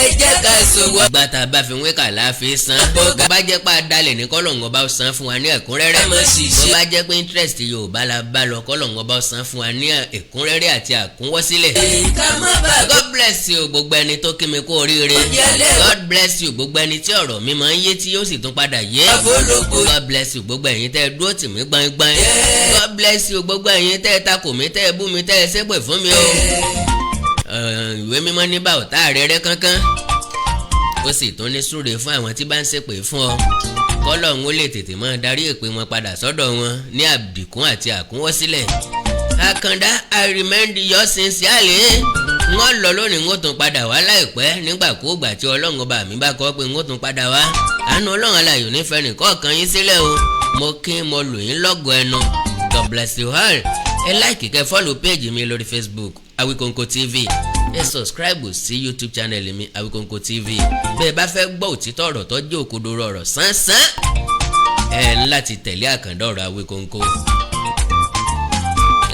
ẹ jẹ́ ká sowọ́ Ìgbà tá a bá fi wé kà láàfin san. Bó bá jẹ́ pé a dalẹ̀ ní kọ́lọ̀ǹgọ́ bá san fún wa ní ẹ̀kúnrẹ́rẹ́. Ká mọ̀ Bó ṣiṣẹ́. bá jẹ́ pé interest Yorùbá la bá lọ, kọ́lọ̀ǹgọ́ bá san fún wa ní ẹ̀kúnrẹ́rẹ́ àti àkúnwọ́sílẹ̀. Ká má bàa God bless you, gbogbo ẹni tó kí mi kú oríire. God bless you, gbogbo ẹni tí ọ̀rọ̀ mi máa ń yé tí yóò sì tún padà yé. bólógbò God bless you, gbogbo ẹ̀yin tẹ́ ẹ dúró tì mí gbọ̀ngbọ̀n. God bless you, gbogbo ẹ̀yin tẹ́ ẹ takò mí, tẹ́ ẹ bú mi, tẹ́ ẹ ṣépè fún mi o. Ìwé mímọ́ ní bá ọ̀tá rẹ rẹ́ kánkán, ó sì tún ní súre fún àwọn tí bá ń ṣépè fún ọ, kọ́lọ́hún ó lè tètè máa darí èpè wọn padà sọ́dọ̀ wọn ní àbìkún àti àkúnwọ́sílẹ̀. Àkàndá, I remain yours sincerely. Wọ́n lọ lónìí, ń ó tún padà wá láìpẹ́ nígbàkúùgbà tí Ọlọ́run ọba mi bá kọ́ pé ń ó tún padà wá. Àánú Ọlọ́run aláyò nífẹ̀ẹ́ nìkọ̀ọ̀kan yín sílẹ̀ o. Mo kí mo lù yín lọ́gọ̀ọ́ ẹnu. God bless you all. Ẹ like, kẹ́ follow page mi lórí Facebook, Awikonko TV. Ẹ subscribe sí YouTube channel mi, Awikonko TV. Bẹ́ẹ̀ bá fẹ́ gbọ́ òtítọ́ ọ̀rọ̀ tó jẹ́ òkodoro ọ̀rọ̀ sánsán, ẹ ń láti tẹ̀lé àkàndá ọ̀rọ̀ Awikonko.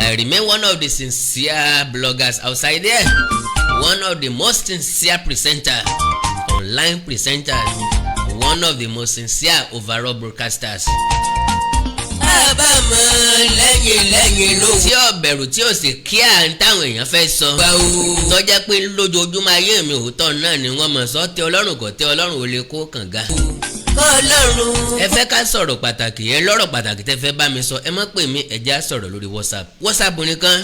I remain one of the sincere bloggers outside there, one of the most sincere presenter, online presenters, one of the most sincere overall broadcasters. Àbámọ̀ lẹ́yìn lẹ́yìn ló Tí ò bẹ̀rù, tí ò sì kíá ń táwọn èèyàn fẹ́ sọ. wà o. Tó jẹ́ pé lójoojúmọ́ ayé mi, òótọ́ náà ni wọ́n mọ̀ sọ. Tẹ́ Ọlọ́run kò tẹ́ Ọlọ́run, ò lè kó kànga. Kọ́lọ́run Ẹ fẹ́ ká sọ̀rọ̀ pàtàkì, ẹ lọ́rọ̀ pàtàkì tẹ́ fẹ́ bá mi sọ, ẹ má pè mí, ẹ já sọ̀rọ̀ lórí WhatsApp. WhatsApp nìkan,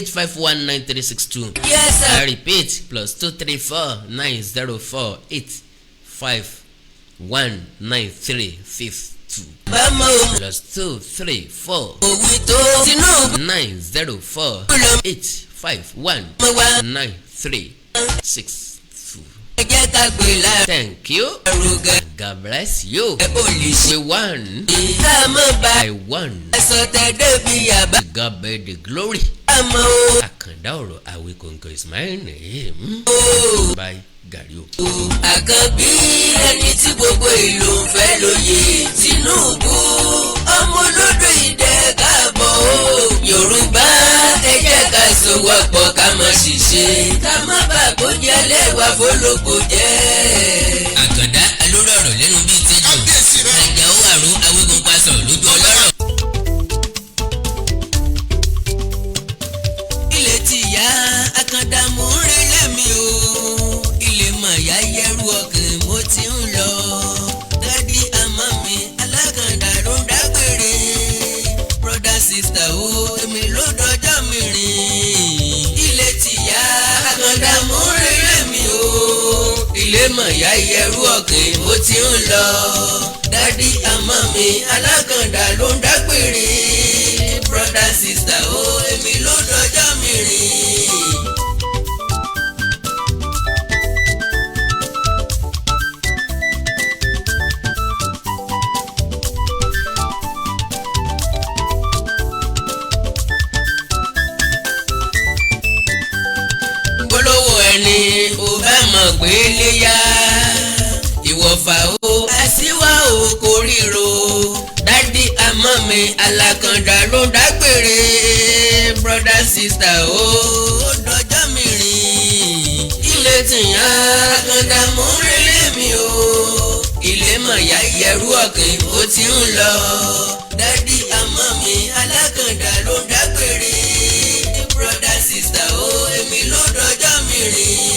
+2349048519362. Yes sir. I repeat, +23490485 19352. Bámọ̀ o. +234 Òwe tó Tinubu 904 851 mọ̀ wá. 9362. Ẹ jẹ́ ká gbé Thank you. lárugẹ. God bless you. Ẹ ò lè ṣe We won. Ká mọ̀ bá I won. aṣọ tẹ débi àbá God be the glory. mọ́ o. Àkàndá ọ̀rọ̀ Awikonko is my name. Bye, Gàrí o. Àkànbí, ẹni tí gbogbo ìlú ń fẹ́ lóye, Tinubu, ọmọ olódò ìdẹ, káàbọ̀ o. Yorùbá, ẹ jẹ́ ká sowọ́pọ̀, ká má ṣiṣẹ́, ká má bàa kó jẹ́ lẹ́wà fọlọ́kọ jẹ́. Àkàndá alóró ọ̀rọ̀ lẹ́nu bíi tẹ́jọ́. Kábíyèsí rẹ. Àjàó àrò Awígunpa sọ̀rọ̀ lójú ọlọ́rọ̀. Ilé ti yá, Àkàndá, mò ń relé mi o. Ilé mọ̀ yá yẹrù ọkàn, mo ti ń lọ. Daddy àmọ́ mi alákàndá ló ń dágbére. Brother, sister o, èmi ló dọjọ́ mi rìn. Ilé ti yá, Àkàndá, mò ń relé mi o. Ilé mọ̀ yá yẹrù ọkàn, mo ti ń lọ. Daddy àmọ́ mi alákàndá ló ń dágbére. Brother, sister o, èmi ló dọjọ́ mi rìn. Polówó ẹni ò bá mọ̀ pé léyà ìwọ̀fà o, àṣìwá o, kò ríro. Daddy àmọ́ mi alákàndá ló ń dágbére. Brother, sister o, ó dọjọ́ mi rìn. Ilé tìyàn, Àkàndá, mò ń relé mi o. Ilé mọ̀ yá yẹrù ọ̀kìn, ó ti ń lọ. Daddy àmọ́ mi alákàndá ló ń dágbére. Brother, sister o, èmi ló dọjọ́ mi rìn.